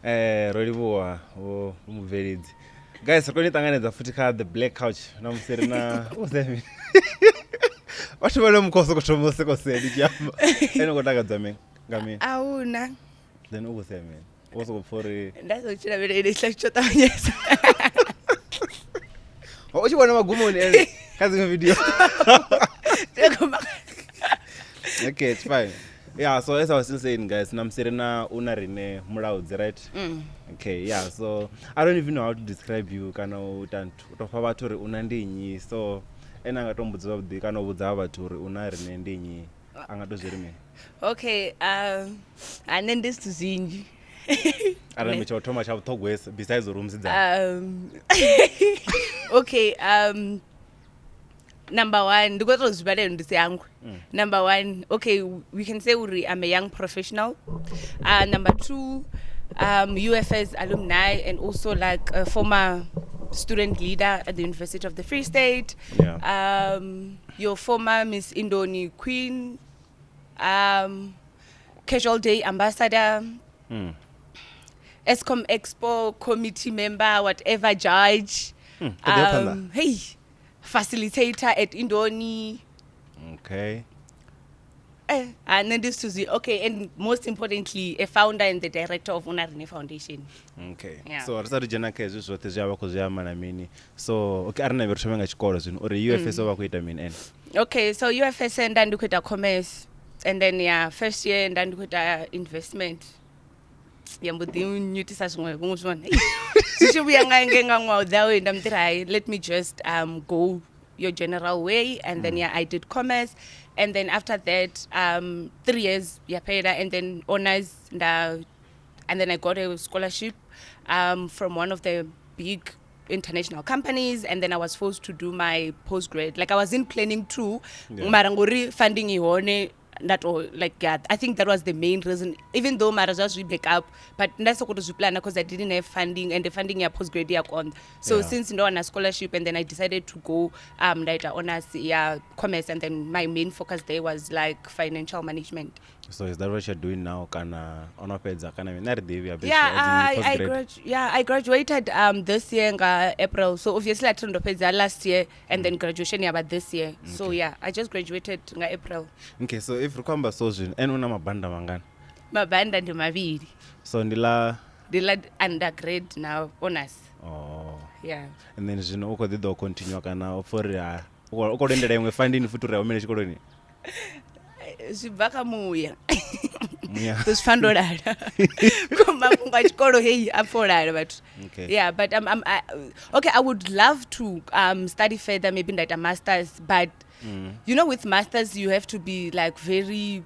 Ro livhuwa vho mubveledzi. Guys, ri kone ṱanganedza futhi kha The Black Couch na musi ri na u sea mini. Vhathu vha no mukho soko thoma u soko sea ndi tshi amba. Ene khou takadzwa mini nga mini? A huna. Then u khou sea mini? U soko pfa uri Nda sa tshi lavhelele tshiḽa tsho ṱavhanyesa. U tshi vhona magumoni ene kha dziṅwe video. Okay, it's fine. Yeah, so as I was still saying, guys, na musi ri na u na rine mulaudzi, right? Okay, yeah, so I don't even know how to describe you kana u ita nthu u to fha vhathu uri una ndi nnyi. So ene a nga to mbudza zwavhuḓi kana u vhudza vhathu uri una rine ndi nnyi, a nga to zwi ri mini? Okay, a nṋe ndi zwithu zwinzhi. Arali tsha u thoma tsha vhuṱhogwesa besides uri u musidzana. Okay, number one, ndi khou tou zwi vhalela ndi si hangwe. Number one, okay, we can say uri I'm a young professional. Number two, UFS alumni and also like a former student leader at the University of the Free State. Your former Miss Indoni Queen, Casual Day ambassador, Eskom Expo committee member, whatever, judge. Hey, facilitator at Indoni. And then this is okay, and most importantly, a founder and the director of Unarine Foundation. Okay. Yeah. So ri sa ri dzhena kha hezwi zwoṱhe zwi a vha khou zwi amba na mini. So okay, a ri navhe ri thome nga tshikolo zwino uri UFS o vha khou ita mini ene. Okay, so UFS nda ndi khou ita commerce, and then yeah, first year nda ndi khou ita investment. Ya mbo ḓi nyitisa zwiṅwe vhuṅwe zwone. Zwi tshi vhuya nga nge nga ṅwaha u ḓaho nda mbo ḓi ri hai, let me just go your general way, and then yeah, I did commerce, and then after that 3 years ya fhela, and then honors nda, and then I got a scholarship from one of the big international companies, and then I was forced to do my postgrad. Like I wasn't planning to, mara ngori funding i hone nda to like, yeah, I think that was the main reason, even though mara zwa zwi back up, but nda soko to zwi plana because I didn't have funding, and the funding ya postgrad ya konḓa. So since ndo wana scholarship, and then I decided to go nda ita honors ya commerce, and then my main focus there was like financial management. So is that what you're doing now kana ono fhedza kana mina ri ḓivhi ya Yeah, I postgrad? Yeah, I graduated this year nga April. So obviously I turned fhedza last year, and then graduation ya ba this year. So yeah, I just graduated nga April. Okay, so if ri khou amba so zwino ene una mabanda mangana? Mabanda ndi mavhili. So ndi ḽa Ndi ḽa undergrad na honors. Oh. Yeah. And then zwino u khou ḓi ḓo continue kana u pfa uri ha u khou lindela iṅwe funding futhi uri a humele tshikoloni? Zwi bva kha muya. Muya. Ḓo zwi pfa ndo lala. Ko mafhungo a tshikolo heyi a pfa o lala vhathu. Okay. Yeah, but okay, I would love to study further, maybe nda ita masters, but you know, with masters you have to be like very,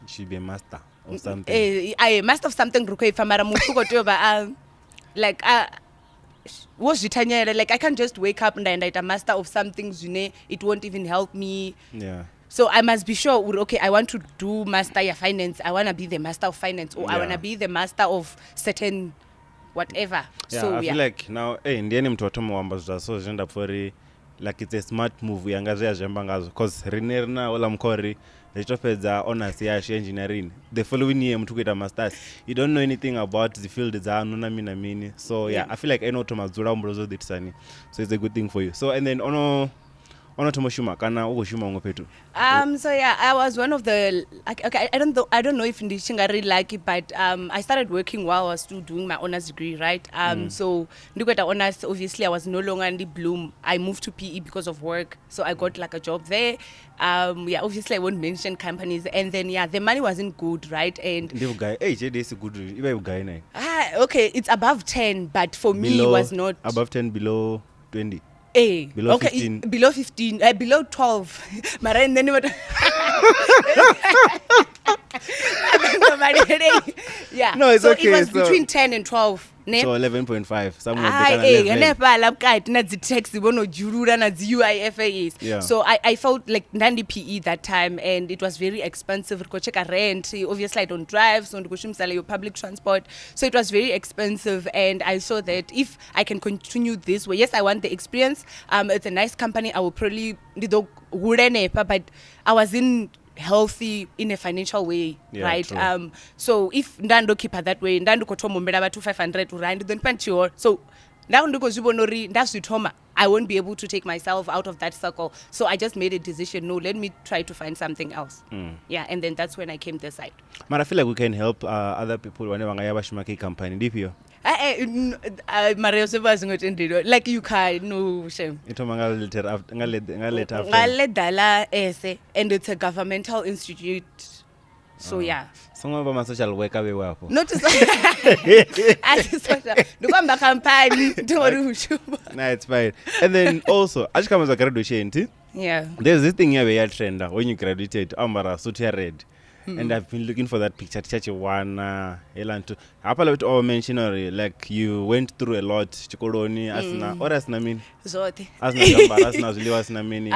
You should be a master of something. Ai, master of something ri khou i pfa, mara muthu u khou tea u vha a like a wo zwi thanyela, like I can't just wake up nda ya nda ita master of something zwine it won't even help me. So I must be sure uri, okay, I want to do master ya finance, I want to be the master of finance, or I want to be the master of certain whatever. Yeah, So I yeah. feel like now ndi ene muthu wa thoma u amba zwithu zwa so zwine nda pfa uri like it's a smart move ya nga zwe a zwi amba ngazwo, cause rine ri na ola mukho uri ri to fhedza honors yashu engineering, the following year muthu khou ita masters, you don't know anything about the field dzanu na mini na mini. So yeah, I feel like ene o thoma dzula humbula zwo ḓitisani, so it's a good thing for you. So and then ono thoma u shuma kana u khou shuma huṅwe fhethu? So yeah, I was one of the like, okay, I don't know if ndi tshi nga ri lucky, but I started working while I was still doing my honors degree, right? So ndi khou ita honors, obviously I was no longer in the Bloom. I moved to PE because of work, so I got like a job there. Yeah, obviously I won't mention companies, and then yeah, the money wasn't good, right? And Ndi vhugai? Ei, tshelede isi good i vha i vhugai nayo? Okay, it's above 10, but for me it Below, was not above 10, below 20. Below okay, 15. Below 15, below 12. Mara and then what? Yeah. No, it's so okay, it was so between 10 and 12. Ne? So 11.5, somewhere Ai, between 11. Hanefhaḽa vhukati na dzi tax vho no dzhulula na dzi UIF is. Yeah. So I felt like nda ndi PE that time, and it was very expensive. Ri khou checka rent. Obviously I don't drive, so ndi khou shumisa your public transport. So it was very expensive, and I saw that if I can continue this way, yes, I want the experience. It's a nice company. I will probably ndi ḓo hula hanefha, but I wasn't. healthy in a financial way, Yeah, right? true. So if nda ndo keepa that way, nda ndi khou thoma humbela vhathu 500 uri hai ndi ḓo nifha ndi tshi hola. So nda ndi khou zwi vhona uri nda zwi thoma, I won't be able to take myself out of that circle. So I just made a decision, no, let me try to find something else. Yeah, and then that's when I came this side. Mara I feel like we can help other people vhane vha nga ya vha shuma kha iyi company. Ndi ifhio? Mara yo zwi vha zwi ngo tendeliwa. Like you can, no shame. I thoma nga letter after, nga letter, nga letter after. Nga ledala ese, and it's a governmental institute. So yeah. Songo vha ma social worker vhe wafho. Not to Asi social. Ndi khou amba company, ndi ngori u shuma. Nah, it's fine. And then also, a tshi kha amba zwa graduation, thi? Yeah. There's this thing here where trenda when you graduated, ambara suit ya red. And I've been looking for that picture. Thi tsha tshi wana hela nthu. Hafhaḽa fhethu o mention uri like you went through a lot tshikoloni asina or asina mini. Zwoṱhe. Asina zwiambaro, asina zwiḽiwa, asina mini.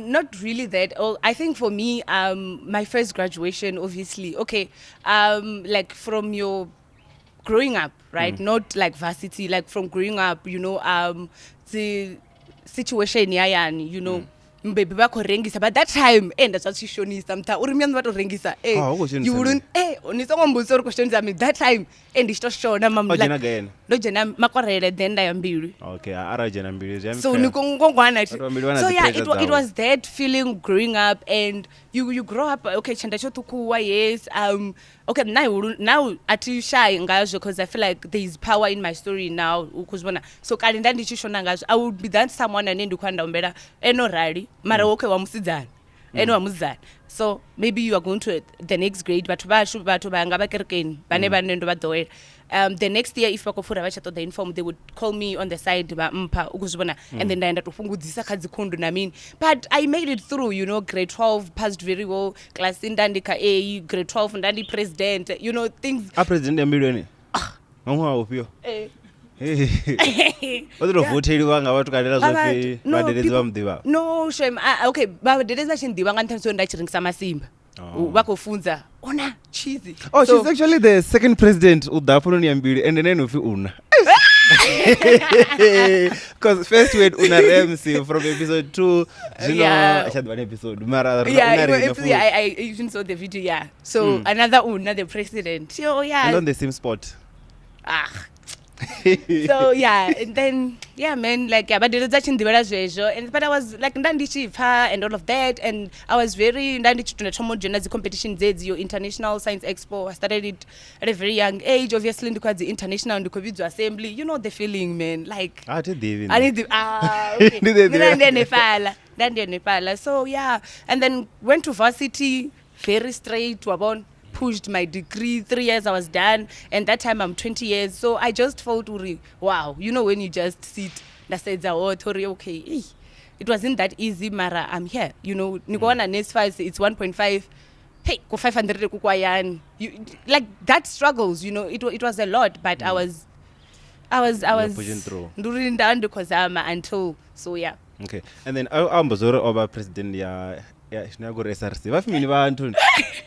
Not really that. Oh, I think for me, my first graduation, obviously, okay, like from your growing up, right? Not like varsity, like from growing up, you know, the situation ya yani, you know, mubebi vha khou rengisa, but that time nda zwa tshi shonisa mutha uri miyaṋu vha to rengisa, Ah, hu khou shonisa you wouldn't, ni songo mbudzisa uri khou shonisa mini. That time ndi tshi to shona mam, O dzhena like, gai ene? Ndo dzhena Makorele, then nda ya Mbilwi. Okay, arali dzhena Mbilwi zwi a So mpfela. ni ngongwana Vhathu vha Mbilwi vha na So dzi yeah, pressure it dzavho. was that feeling growing up, and you grow up, okay, tshenda tsho ṱhukhuwa, yes, okay, now now a thi shy ngazwo, because I feel like there is power in my story now, u khou zwi vhona. So kale nda ndi tshi shona ngazwo, I would be that someone ane ndi khou anda humbela eno rali, mara okay wa musidzana, ene wa musidzana. So maybe you are going to the next grade, vhathu vhashu, vhathu vhanga vha kerekeni, vhane vhane ndo vha ḓowela. The next year if vha khou fura vha tsha ṱoḓa uniform, they would call me on the side vha mpha, u khou zwi vhona. And then nda ya nda tou fhungudzisa kha dzikhundu na mini. But I made it through, you know, grade 12 passed very well. Class nda ndi kha A, grade 12 nda ndi president, you know, things. A president ya Mbilwi ene? Nga ṅwaha ufhio? O ḓi tou votheliwa nga vhathu kale Nga zwo pfi vhathu. No, vhadededzi vha people- muḓivha. No, shame. Okay, vhadededzi vha tshi nḓivha nga nṱhani ha uri nda tshi rengisa masimba. Oh. Vha khou funza ona cheesy. Oh, So, she's actually the second president u ḓa hafhanoni ya Mbilwi, and then upfi una. Because first we had Una Ramsey from episode 2. Zwino Yeah. tsha ḓivha na episode mara ri na Yeah, Una it, Ramsey it, yeah, I even saw the video, yeah. So another Una, the president. So yeah. And on the same spot. Ah. So yeah, and then yeah, man, like yeah, but dza tshi nḓivhela zwezwo, and but I was like nda ndi tshi pfa and all of that, and I was very nda ndi tshi tou thoma u dzhena dzi competition dzedzi, yo International Science Expo. I started it at a very young age, obviously ndi khou ya dzi international, ndi khou vhidzwa assembly, you know the feeling, man, like A thi ḓivhi I nṋe. need the, ah, okay. Ndi ḓi Nṋe ḓivha. ndi hanefhaḽa, nda ndi hanefhaḽa. So yeah, and then went to varsity very straight, wa vhona, pushed my degree, 3 years I was done, and that time I'm 20 years, so I just felt uri wow, you know when you just sit nda sedza hoṱhe uri okay, it wasn't that easy, mara I'm here, you know, ni khou wana NSFAS, it's 1.5, hey, ku 500 ku kwayani, you, like that struggles, you know, it was a lot, but I You're was pushing through. Ndi uri nda ndi khou zama until, so yeah. Okay, and then a amba zwo uri o vha president ya tshine ya khou ri SRC. Vha pfi mini vha nthuni?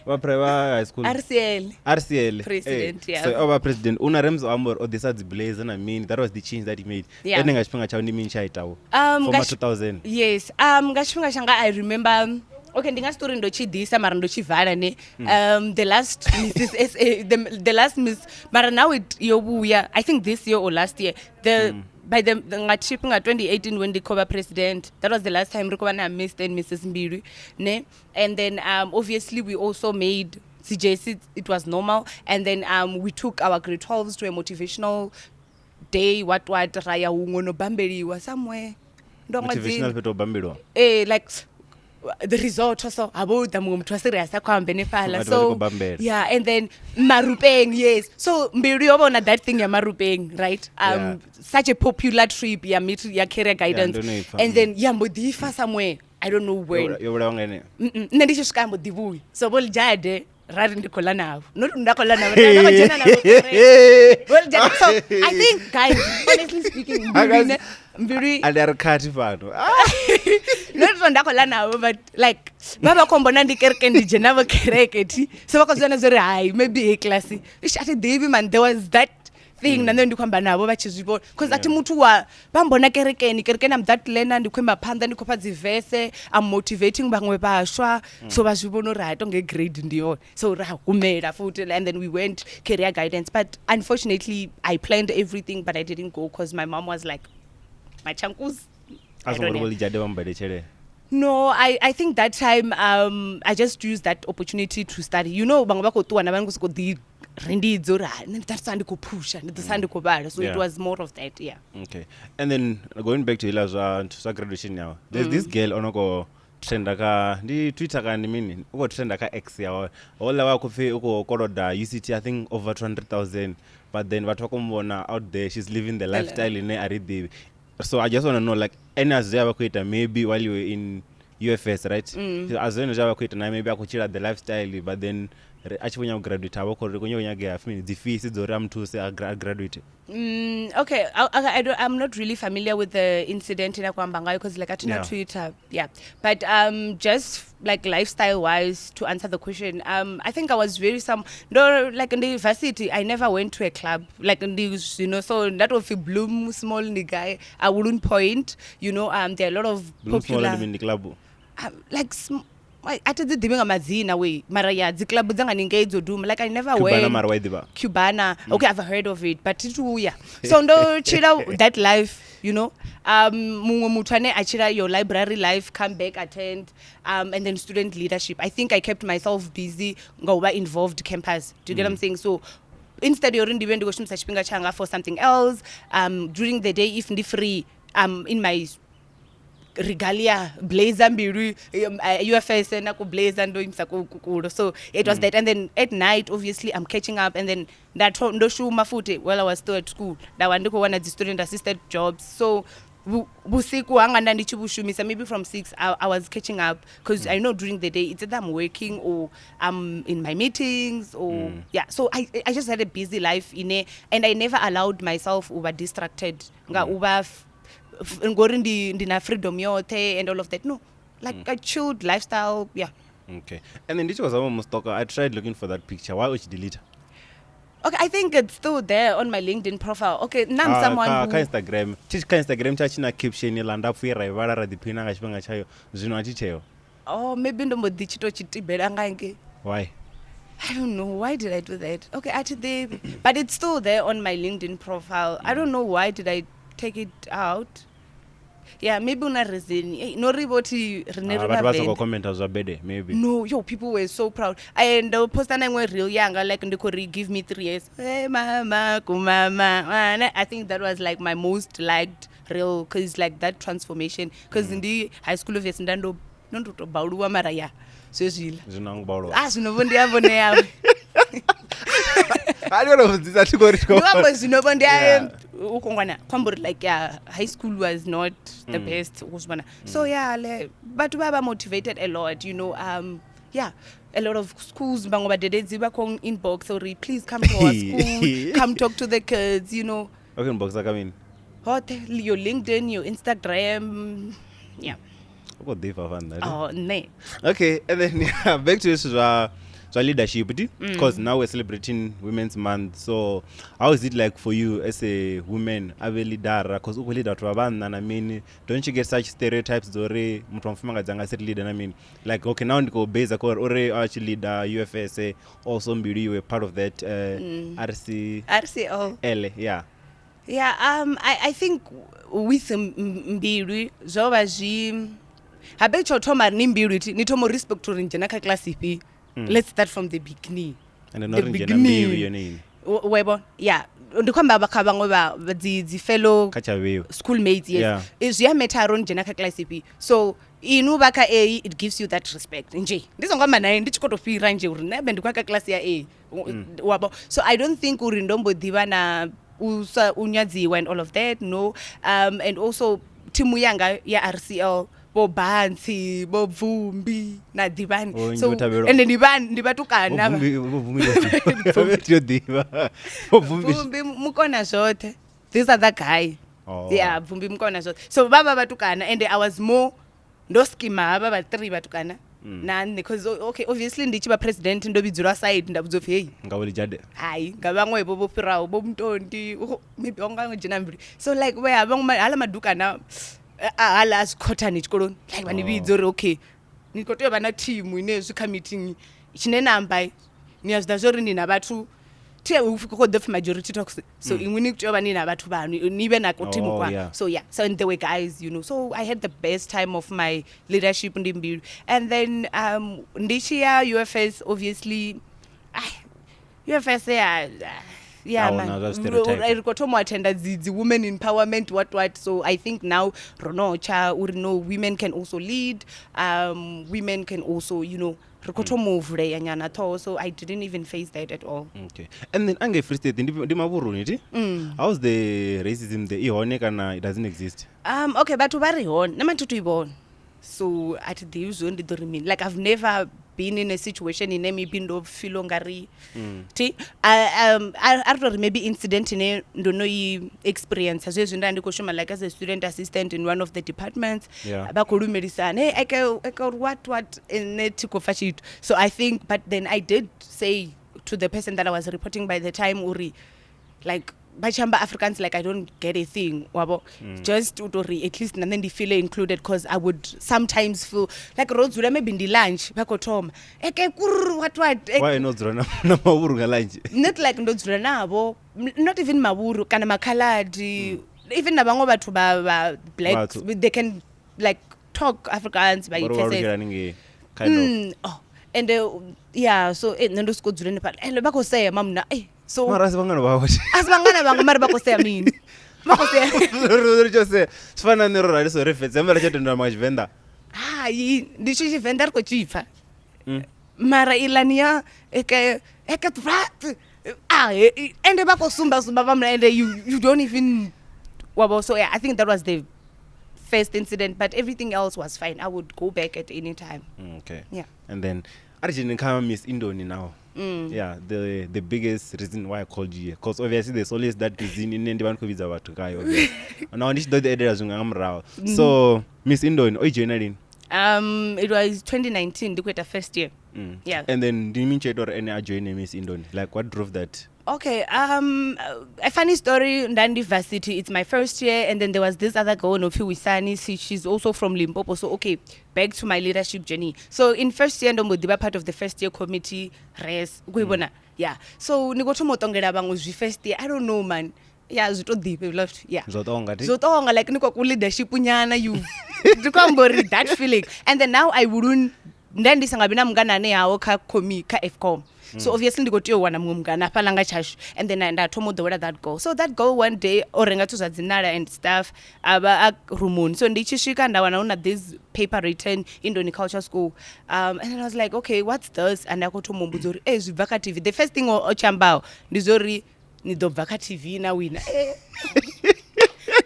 Vha pre vha high school. RCL. RCL. President, yeah. So o vha president. Una Rams o amba uri o ḓisa dzi blazer na mini. That was the change that he made. Yeah. Ene nga tshifhinga tshawe ndi mini tsha itaho? Former 2000. Yes. Nga tshifhinga tshanga I remember, okay, ndi nga si tori ndo tshi ḓisa mara ndo tshi vala ne. The last Mrs SA, the last Miss, mara now it yo vhuya, I think this year or last year. The by the nga tshifhinga 2018 when ndi khou vha president, that was the last time ri khou vha na Miss and Mrs Mbilwi ne. And then obviously we also made CJC, it was normal, and then we took our grade 12s to a motivational day, what ra ya huṅwe no bambeliwa somewhere. Ndo nga Motivational dzina. fhethu ho bambeliwa? Like the resort so ha vho ḓa muṅwe muthu a serious a khou amba hanefhaḽa. Vhathu vha tshi So, khou bambela. yeah, and then Marupeng, yes. So Mbilwi yo vhona that thing ya Marupeng, right? Yeah. Such a popular trip ya meet ya career guidance. Yeah, ndo no i pfa. And then ya mbo ḓi fa somewhere, I don't know when. Yo vhulawa nga ene. Nṋe ndi tshi swika mbo ḓi vhuya. So vho Lijade ra ri ndi khou ḽa navho. Not nda khou ḽa navho, nda khou dzhena navho kereke. Vho Lijade. So I think guys, honestly speaking, Mbilwi ne, Mbilwi A ndi a ri khathi fhano. Not so nda khou ḽa navho, but like vha vha khou mbona ndi kereke, ndi dzhena vho kereke thi. So vha khou zwi vhona zwo ri hai, maybe he class. Eish, a thi ḓivhi man, there was that thing na nṋe ndi khou amba navho vha tshi zwi vhona cause a thi muthu wa vha mbona kerekeni kerekeni am that learner ndi khou ima phanḓa ndi khou fha dzi verse I'm motivating vhaṅwe vhaswa so vha zwi vhona uri ha tonge grade ndi yone so ra humela futhi and then we went career guidance but unfortunately I planned everything but I didn't go cause my mom was like machankus a I songo don't ri vho have. ḽidzhade vha mubadele tshelede No, I think that time I just used that opportunity to study. You know, vhaṅwe vha khou ṱuwa na vha khou sokou ḓi rindidza uri "Ah, nṋe ndi ḓa ndi khou phusha ndi ḓo sala ndi khou vhala so Yeah. it was more of that yeah okay and then going back to iḽa zwa nthu zwa graduation yawe there's this girl o no khou trenda kha ndi twitter kana ndi mini u khou trenda kha x yawe houḽa wa khou pfhi u khou koloda uct i think over 200000 but then vhathu vha khou mu vhona out there she's living the lifestyle ine a ri ḓivhi so i just want to know like ene a zwe a vha khou ita maybe while you were in ufs right mm. a zwene zwe a vha khou ita na maybe a khou tshila the lifestyle but then a tshi vho nyaga u graduate a vha khou ri khou nyaga u nyagea mini dzi fees dzo uri a mu thuse a graduate Mm, okay, I don't, I'm not really familiar with the incident in amba because like I did Yeah. Twitter, yeah. But just like lifestyle wise, to answer the question, I think I was very some no like in the university, I never went to a club like in the you know so that was a bloom small guy. I wouldn't point, you know. There are a lot of Bloom small popular ndi mini club like. A thi dzi ḓivhi nga madzina we mara ya dzi club dza nga ningei dzo duma like I never Cubana went mara wa i ḓivha Cubana. Okay, I've heard of it, but thi uya. So ndo tshila that life, you know. Muṅwe muthu ane a tshila your library life, come back, attend, and then student leadership. I think I kept myself busy nga u vha involved campus. Do you get what I'm saying? So instead yori ndi vhe ndi khou shumisa tshifhinga tshanga for something else, during the day if ndi free, in my regalia blazer mbilu UFS na ku blazer ndo imisa ku kulo so it was that and then at night obviously I'm catching up and then ndatho ndo shuma futhi while I was still at school ndawa ndi khou wana dzi student assisted jobs so vhusiku hanga nda ndi tshi vhu shumisa maybe from 6 I was catching up because I know during the day it's either I'm working or I'm in my meetings or yeah so I just had a busy life ine and I never allowed myself uba distracted nga uba ngori ndi na freedom yothe and all of that no like a chilled lifestyle yeah. Okay and then ndi tshi khou zama mu stalker I tried looking for that picture why u tshi delete Okay, I think it's still there on my LinkedIn profile. Okay, now I'm someone who kha Instagram tshi kha Instagram tsha tshi na caption iḽa ndapfu ye ra i vhala ra ḓiphina nga tshifhinga tshayo zwino a tshi tsheo oh maybe ndo mbo ḓi tshi to tshi tibela nga ngei. Why? I don't know why did I do that. Okay, I did, but it's still there on my LinkedIn profile. I don't know why did I take it out. Yeah, maybe una reason. Hey, no ri vhoti rine Ah, ri vhathu vha soko vhavenḓa. commenta zwa bede maybe. No, yo, people were so proud. And ndo posta na iṅwe reel yanga like ndi khou ri give me 3 years. Hey mama, kumama. And I think that was like my most liked reel cause like that transformation cause ndi high school obviously nda ndo no ndo to bauluwa mara ya zwezwiḽa. Zwino angu bauluwa. Ah, zwino vho ndi a vhone yawe. A ndi kona vhudzisa thi khou ri Ndi amba zwino vho ndi a Yeah. u kongwana khombo uri like yeah, high school was not the best u zwi vhona. So yeah, le vhathu vha vha motivated a lot, you know. Yeah, a lot of schools vhaṅwe vhadededzi vha khou inbox uri please come to our school, come talk to the kids, you know. Okay, inbox ka mini? Hoṱhe your LinkedIn, your Instagram, yeah. U khou ḓifha fa nṋe. Oh, nṋe. Okay, and then yeah, back to this zwa leadership because now we're celebrating Women's Month. So how is it like for you as a woman a vhe leader because u khou leader vhathu vha vhanna na mini? Don't you get such stereotypes dzo uri muthu wa mufumakadzi anga si ri leader na mini? Like okay, now ndi khou base kha uri uri a tshi leader UFS also Mbilu you were part of that RC RCL. L, yeah. Yeah, I think with Mbilu zwo vha zwi habe tsho thoma ni Mbilu thi ni thoma respect uri ni dzhena kha class ifhio. Let's start from the beginning. And then The uri dzhena Mbilu beginning. yone ini. Webo, yeah. Ndi khou amba kha vhaṅwe vha dzi fellow Kha tshavhiwa. schoolmates, yes. Yeah. Zwi a matter uri ni dzhena kha class ifhio. So inu vha kha A it gives you that respect. Nje ndi songo amba naye ndi tshi khou tou fhira nje uri nṋe ndi khou ya kha class ya A. Wabo. So I don't think uri ndo mbo ḓivha na u nyadziwa and all of that, no. And also thimu yanga ya RCL bo Bantsi, bo Bvumbi na Divani. Oh, So Thabelo. and ndi vhatukana. Bo Bvumbi, bo Bvumbi. Yo ḓivha. Bo Bvumbi. Bvumbi mukona zwoṱhe. This other guy. Oh. Yeah, Bvumbi mukona zwoṱhe. So vha vha vhatukana and I was more ndo schema havha vha 3 vhatukana. Na nṋe cause okay, obviously ndi tshi vha president ndo vhidzelwa side nda vhudzwa upfi hey, Nga vho Lijade. Hai, nga vhaṅwe vho vho fhiraho vho Mutondi, maybe vha nga dzhena mbilu. So like vha ya vhaṅwe haḽa madukana haḽa a zwikhothani tshikoloni, like vha ni vhidza uri okay, ni khou tea u vha na thimu ine hezwi kha meeting tshine na amba ni a zwi ḓivha zwori ni na vhathu thi hu khou ḓo pfhi majority talks, so inwi ni tea u vha ni na vhathu vhanu, ni vhe na team kwa. So yeah, so and there were guys. So I had the best time of my leadership ndi mbilu. And then ndi tshi ya UFS, obviously UFS ya Ahuna man. zwa stereotype. Ri khou thoma u attenda dzi women empowerment, what what. So I think now ro no tsha uri no, women can also lead, women can also, ri khou thoma u vulea nyana ṱhoho, so I didn't even face that at all. Okay. And then ange Free State ndi mavhuruni ti? How's the racism there? I hone kana it doesn't exist? Okay, vhathu vha ri hone, nṋe mathi thu i vhona, so a thi ḓivhi zwo ndi ḓo ri mini. Like, I've never been in a situation ine maybe ndo feel nga ri thi a ri tori maybe incident ine ndo no i experience zwezwi nda ndi khou shuma like as a student assistant in one of the departments. Vha khou lumelisana, hey, eke eke, what what, nṋe thi khou pfa tshithu. So I think, but then I did say to the person that I was reporting by the time uri like vha tshi amba Afrikaans, like, I don't get a thing, wabo. Just u tori at least na nṋe ndi feel included, cause I would sometimes feel like ro dzula maybe ndi lunch, vha khou thoma eke kurr, what what Why no dzula na mavhuru nga lunch? Not like ndo dzula navho, not even mavhuru kana makhaladi, even na vhaṅwe vhathu vha black. Vhathu. They can like talk Afrikaans, vha Vha ri i pfesesa. alutshela haningei kind of. Oh, and yeah, so nṋe ndo soko dzula hanefhaḽa ende vha khou sea mamuna, so Mara asi vhangana vhavho. A si vhangana vhanga, mara vha khou sea mini, vha khou sea. Ri tshi sea zwi fana na nṋe ro rali, so ri fhedze amba ri tshi tendela nga Tshivenḓa. Hai, ndi tshi Tshivenḓa ri khou tshi pfa, mara iḽani ya eke eke rat ah, ende vha khou sumba sumba vha muna, ende you don't even wabo. So yeah, I think that was the first incident, but everything else was fine. I would go back at any time. Okay. Yeah. And then a ri dzhene kha Miss Indoni now. Yeah, the biggest reason why I called you here, because obviously there's always that reason ine ndi vha ndi khou vhidza vhathu ngayo obviously. Naho ndi tshi ḓo ḓi edela zwiṅwe nga murahu. So Miss Indoni o i joina lini? It was 2019, ndi khou ita first year. Yeah. And then ndi mini tsho ita uri ene a joine Miss Indoni? Like, what drove that? Okay, a funny story, Ndandi Varsity, it's my first year, and then there was this other girl, Nofi Wisani, she's also from Limpopo. So, okay, back to my leadership journey. So, in first year, ndombo ḓivha part of the first year committee, res, mm. Yeah. So, ni go thoma u ṱongela vhaṅwe zwi first year, I don't know, man. Yeah, zwi to ḓifha hezwiḽa zwithu, yeah. Zwo tonga ti? Zwo tonga, like, ni kwa ku leadership nyana, you, ndi khou amba uri that feeling. And then now I wouldn't, nda ndi sa nga vhi na mungana ane hawo kha comi kha FCOM, so obviously ndi khou tea u wana muṅwe mungana hafhaḽa nga tshashu, and then nda thoma u ḓowela that girl. So that girl one day o renga zwithu zwa dzinala and stuff, a vha a rumuni, so ndi tshi swika nda wana hu na this paper written Indoni Culture School, and then I was like, okay, what's this? And a khou thoma u mbudza uri zwi bva kha TV. The first thing o tshi ambaho ndi zwo uri ni ḓo bva kha TV na wina.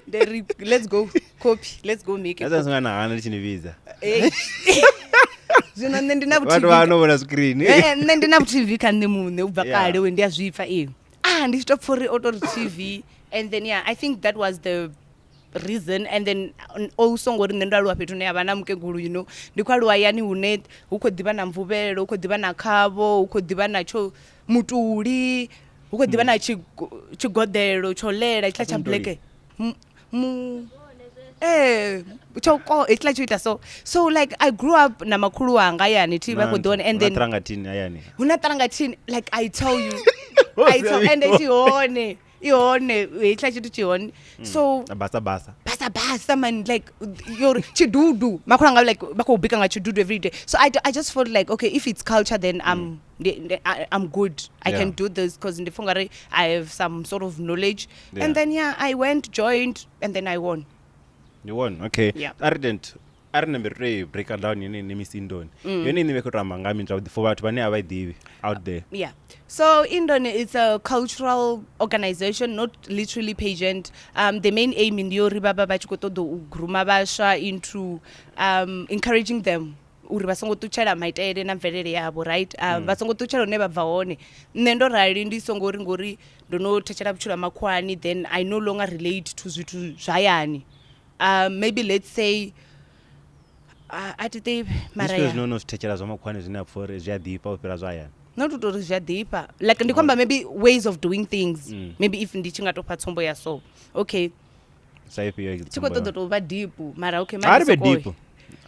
Ndi ri let's go copy, let's go make it. That's nga na hana ndi tshi ni vhidza. Zwino nṋe ndi na Vhathu vha no vhona screen. Nṋe ndi na vhuthivi kha nṋe muṋe u bva kale, we ndi a zwi pfa ndi tshi to pfa uri o tori TV, and then yeah, I think that was the reason. And then also ngori nṋe ndo aluwa fhethu hune ha vha na mukegulu, ndi khou aluwa hayani hune hu khou ḓivha na mvuvhelo, hu khou ḓivha na khavho, hu khou ḓivha na tsho mutuli, hu khou ḓivha na tshigoḓelo tsho lela hetshiḽa tsha Mutuli? black mu tsho ko hetshiḽa tsho ita so. So like I grew up na makhulu wanga hayani thi vha khou ḓi wana, and then Trangatini hayani. Hu na ṱarangathini, like I tell you, I tell, and tshi hone, i hone hetshiḽa tshithu tshi hone, so Basa basa. Basa basa man, like your chidudu, makhulu anga like vha khou bika nga chidudu every day. So I just felt like, okay, if it's culture, then I'm good, I can do this, because ndi funga ri I have some sort of knowledge. And then yeah, I went, joined, and then I won. You won. Okay. Yeah. A ri dent a ri nambe ri break down yene ine Miss Indoni. Yone ine vhe khou to amba nga mini zwavhuḓi for vhathu vhane a vha i ḓivhi out there. Yeah. So Indoni is a cultural organization, not literally pageant. The main aim ndi uri vha vha vha tshi khou ṱoḓa u grooma vhaswa into encouraging them uri vha songo ṱutshela maitele na mvelele yavho, right? Vha songo ṱutshela hune vha bva hone. Nṋe ndo rali ndi songo ri ngori ndo no thetshela vhutshilo ha makhuwani, then I no longer relate to zwithu zwa hayani. Maybe let's say A thi ḓivhi Ndi mara zwifhio ya zwine no zwi thetshela zwa makhuwani zwine a pfha uri zwi a ḓifha u fhira zwa hayani? Not u tori zwi a ḓifha, like ndi khou amba maybe ways of doing things. Mm. Maybe if ndi tshi nga to fha tsumbo ya so, okay. Sa ifhio Tshi khou tsumbo ṱoḓa tou vha deep, mara okay. A ri vhe Mara deep.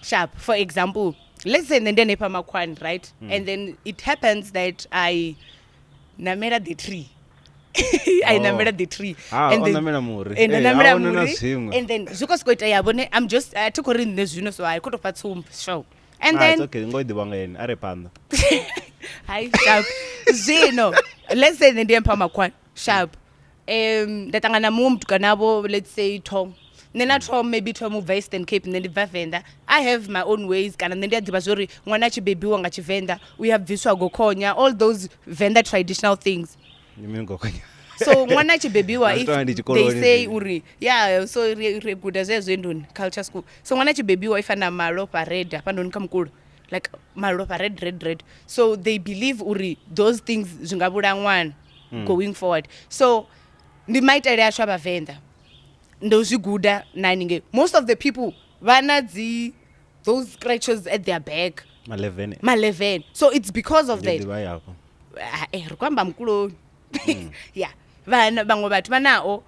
Sharp. For example, let's say nṋe ndi hanefha makhuwani, right? Mm. And then it happens that I namela the tree, I Oh. namela the tree. Ah, And o then- namela muri. And Eh, namela a huna na muri, zwiṅwe. and then zwi khou sokou itea vhone. I'm just, a thi khou ri nṋe zwino, so I khou tou fha tsumbo, sure. And Ah, then it's okay, ngo i ḓivha nga ene, a re phanḓa. Hai, sharp. Zwino let's say nṋe ndi mpha makhuwani, sharp. Nda ṱangana na muṅwe mutukana vho, let's say Tom. Nṋe na Tom, maybe Tom u bva Eastern Cape, nṋe ndi bva Venḓa. I have my own ways, kana nṋe ndi a ḓivha zwori ṅwana a tshi bebiwa nga Tshivenḓa u ya bviswa gokhonya, all those Venḓa traditional things. Ndi mini gokhonya? So ṅwana a tshi bebiwa, Zwi if tonga ndi they tshikoloni say zwino. uri yeah, so ri guda zwezwo ndoni culture school. So ṅwana a tshi bebiwa, if ana malofha red hafhanoni kha mukulo, like malofha red red red, so they believe uri those things zwi nga vhulaya ṅwana going forward. So ndi maitele ashu a vhavenḓa, ndo zwi guda na haningei. Most of the people vha na dzi those scratches at their back. Ma-11. Ma-11, so it's because of Ndi that. ḓivha yafho. Ah, ri khou amba mukuloni. Yeah, vhana vhaṅwe vhathu vha nao,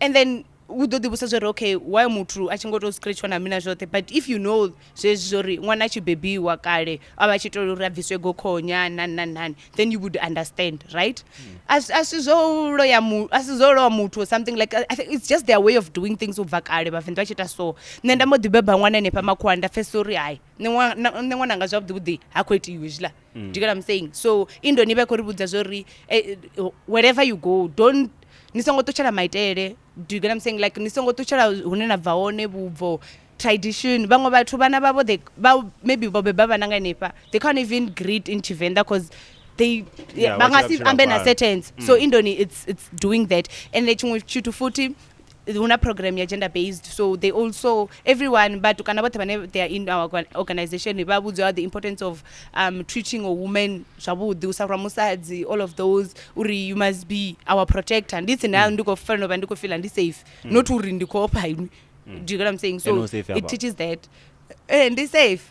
and then u ḓo ḓivhusa zwori okay, why muthu a tshi ngo tou scratchwa na mina zwoṱhe? But if you know zwezwi zwori ṅwana a tshi bebiwa kale a vha tshi tea uri a bviswe gokhonya nani nani nani, then you would understand, right? A si zwo loya mu, a si zwo lowa muthu or something. Like, I think it's just their way of doing things. U bva kale vhavenḓa vha tshi ita so. Nṋe nda mbo ḓi beba ṅwana henefha makhuwa, nda pfesesa uri hai, nṋe ṅwananga zwavhuḓi vhuḓi ha khou itiwi hezwiḽa. Do you get what I'm saying? So indoni vha khou ri vhudza zwori wherever you go, don't, ni songo ṱutshela maitele. Do you get what I'm saying? Like, ni songo ṱutshela hune na bva hone, vhubvo, tradition. Vhaṅwe vhathu vhana vhavho, they vha maybe vho beba vhana nga hanefha, they can't even greet in Tshivenḓa cause they Yeah, vha vha nga tshila si vhutshilo ambe na ha sentence. So indoni it's doing that. And then tshiṅwe tshithu futhi, hu na program ya gender based, so they also, everyone, vhatukana vhoṱhe vhane they are in our organization, vha vhudziwa the importance of treating a woman zwavhuḓi, u sa rwa musadzi, all of those, uri you must be our protector. Ndi tsi na ndi khou fanela u vha ndi khou feel ndi safe, not uri ndi khou ofha inwi. Do you get what I'm saying? So And u safe it hafha? teaches that. Ndi safe.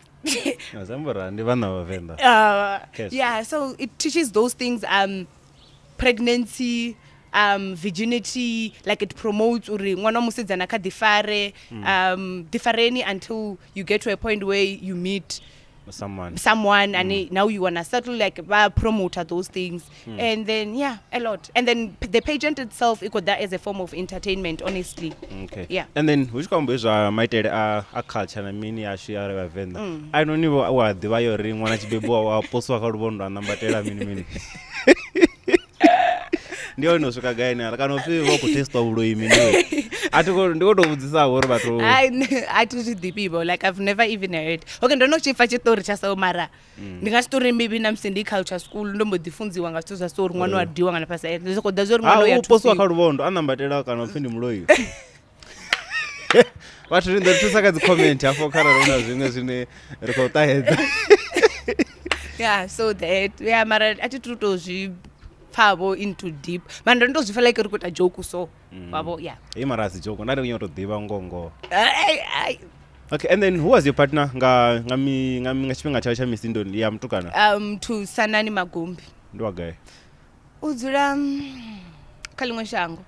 Zambura ndi vhana vha Venḓa. Yes. Yeah, so it teaches those things, pregnancy, virginity, like it promotes uri ṅwana wa musidzana kha ḓifare, ḓifareni until you get to a point where you meet someone, someone and now you wanna settle. Like, vha promote those things. And then yeah, a lot. And then the pageant itself, it got that as a form of entertainment, honestly. Okay. Yeah. And then hu tshi khou amba zwa maitele a culture na mini yashu ya ri vhavenḓa, a no ni vho wa ḓivha yo ri ṅwana tshi bebiwa wa posiwa kha luvhondo a nambatela mini mini, ndi hone u swika gai na kana upfi vha khou testiwa vhuloi mini? A thi khou, ndi khou tou vhudzisa uri vhathu A thi zwi ḓivhi vho, like I've never even heard. Okay, ndo no tshi pfa tshiṱori tsha so, mara ndi nga si tori maybe na musi ndi culture school ndo mbo ḓi funziwa nga zwithu zwa so uri ṅwana wa diwa nga nafhasi, ndi soko ḓa zwa uri Ha, ṅwana u ya u posiwa kha thusiwa. luvhondo a nambatela kana upfi ndi muloi. Vhathu ni ḓo ri thusa kha dzi comment hafho kharali hu na zwiṅwe zwine ri khou ṱahedza. Yeah, so that, yeah, mara a thi tu to zwi pfavho into deep, mara ndo ndo zwi pfa like ri khou ita joke, so wavho, yeah. Hei, mara a si joke, nda ndi khou nyaka u tou ḓivha ngoho ngoho. Ai, ai. Okay, and then who was your partner nga tshifhinga tshawe tsha misindoni ya mutukana? To Sanani Magumbi. Ndi wa gai? U dzula kha ḽiṅwe shango.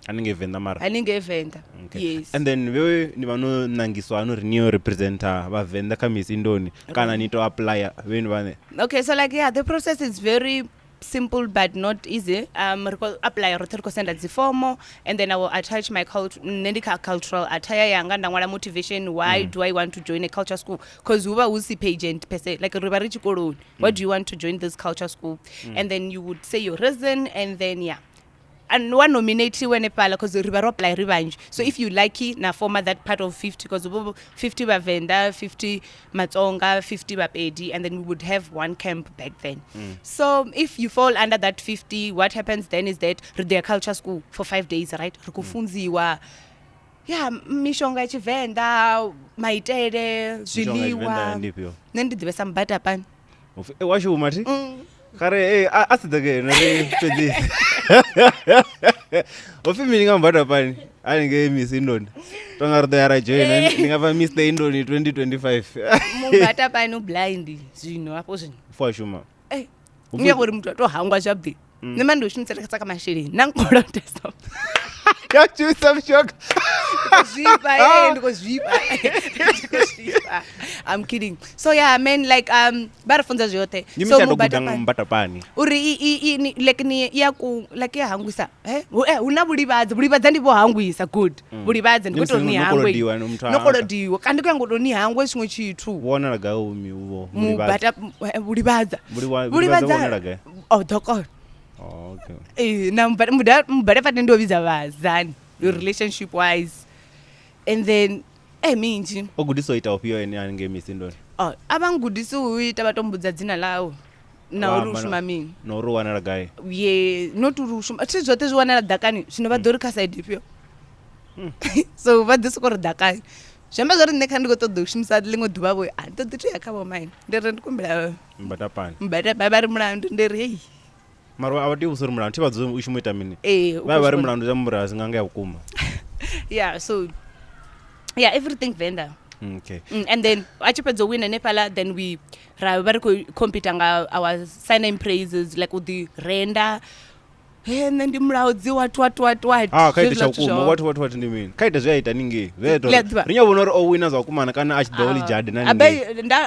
Haningei Venḓa mara? Haningei Venḓa. Okay. Yes. And then vhewe ni vha no nangiswa hani uri ni yo representa vhavenḓa kha misindoni, kana ni to applya vheni vhane? Okay, so like, yeah, the process is very simple but not easy. Ri khou apply roṱhe, ri khou senda dzi fomo, and then I will attach my cult, nṋe ndi kha cultural attire yanga, nda ṅwala motivation, why do I want to join a culture school, because hu vha hu si pageant per se, like ri vha ri tshikoloni. Why do you want to join this culture school? And then you would say your reason, and then yeah, and wa nominatiwe hanefhaḽa, cause ri vha ro apply ri vhanzhi. So if you lucky na former that part of 50, because 50 vhavenḓa, 50 matsonga, 50 vhapedi, and then we would have one camp back then. So if you fall under that 50, what happens then is that ri ḓo ya culture school for 5 days, right? Ri khou funziwa, yeah, mishonga ya Tshivenḓa, maitele, Mishonga ya Tshivenḓa zwiḽiwa. ndi ifhio? Nṋe ndi ḓivhesa mubatapani. Upfi, wa shuma thi kare a si ḓe keno ri fhedzise. Upfi mini nga mubadapani? Haningei Miss Indoni. Tonga ri ḓo ya ra joina ndi nga bva Mr Indoni 2025. Mubata pani blind zwino hafho zwino. Fo shuma. Eh. Nge uri muthu a to hangwa zwavhuḓi. Nṋe mani ndi u shumisela kha masheleni na nkolodesa. Ya shumisa mishonga. Zwifha, eh, ndi khou zwifha. Ndi khou zwifha. I'm kidding. So yeah, man, like vha ri funza zwoṱhe. Ndi So mitsha ndo guda mubata nga pani mubata pani. uri i ni, like ni ya ku like ya hangwisa eh hu na vhulivhadza vhulivhadza ndi vho hangwisa good vhulivhadza ndi Ndi khou tou musi ni no hangwe kolodiwa, no muthu a no hangwa. kolodiwa kana ndi khou ya ngo tou ni hangwe tshiṅwe tshithu Vhonala gai umi uvho vhulivhadza. mubata vhulivhadza Vhulivhadza vhonala gai? o ḓo kona. Oh, okay. Eh, na mubata pani ndo vhidza vhazani relationship wise and then minzhi O gudiswa u ita ufhio ene haningei Miss Indoni? Oh, a vha ngudisi u ita vha to mbudza dzina ḽau na Vha uri u amba na- shuma mini Na uri u wanala gai? Ye not uri u shuma thi zwoṱhe zwi wanala ḓakani zwino vha ḓo ri kha side ifhio so vha ḓi soko ri ḓakani zwi amba zwori nṋe kha ndi khou ṱoḓa u shumisa ḽiṅwe ḓuvha vho a ndi ṱoḓi to ya kha vho maine ndi ri ndi kumbela Mubata pani. mubata vha ri mulandu ndi ri hei Mara a vha tei u vhudzisa uri mulandu thi vha dzule u shuma u ita mini. Ee, u Vha vha ri khou mulandu zwi amba uri a si nga ya vhukuma. Yeah, so yeah, everything vendor. Okay. And then a tshi fhedza u wina hanefhaḽa then we ra vha ri khou compete nga our surname praises like u ḓi renda he nṋe ndi mulaudzi what what what what. Ah, kha ite Zwezwiḽa tsha zwithu vhukuma zwo- what what what ndi mini? Kha ite zwe a ita ningei. Zwe a ita Ḽi a uri ḓivha. ri nyavho vhona uri o wina zwa vhukuma na kana a tshi ḓo ḽi jade na Abe ningei. nda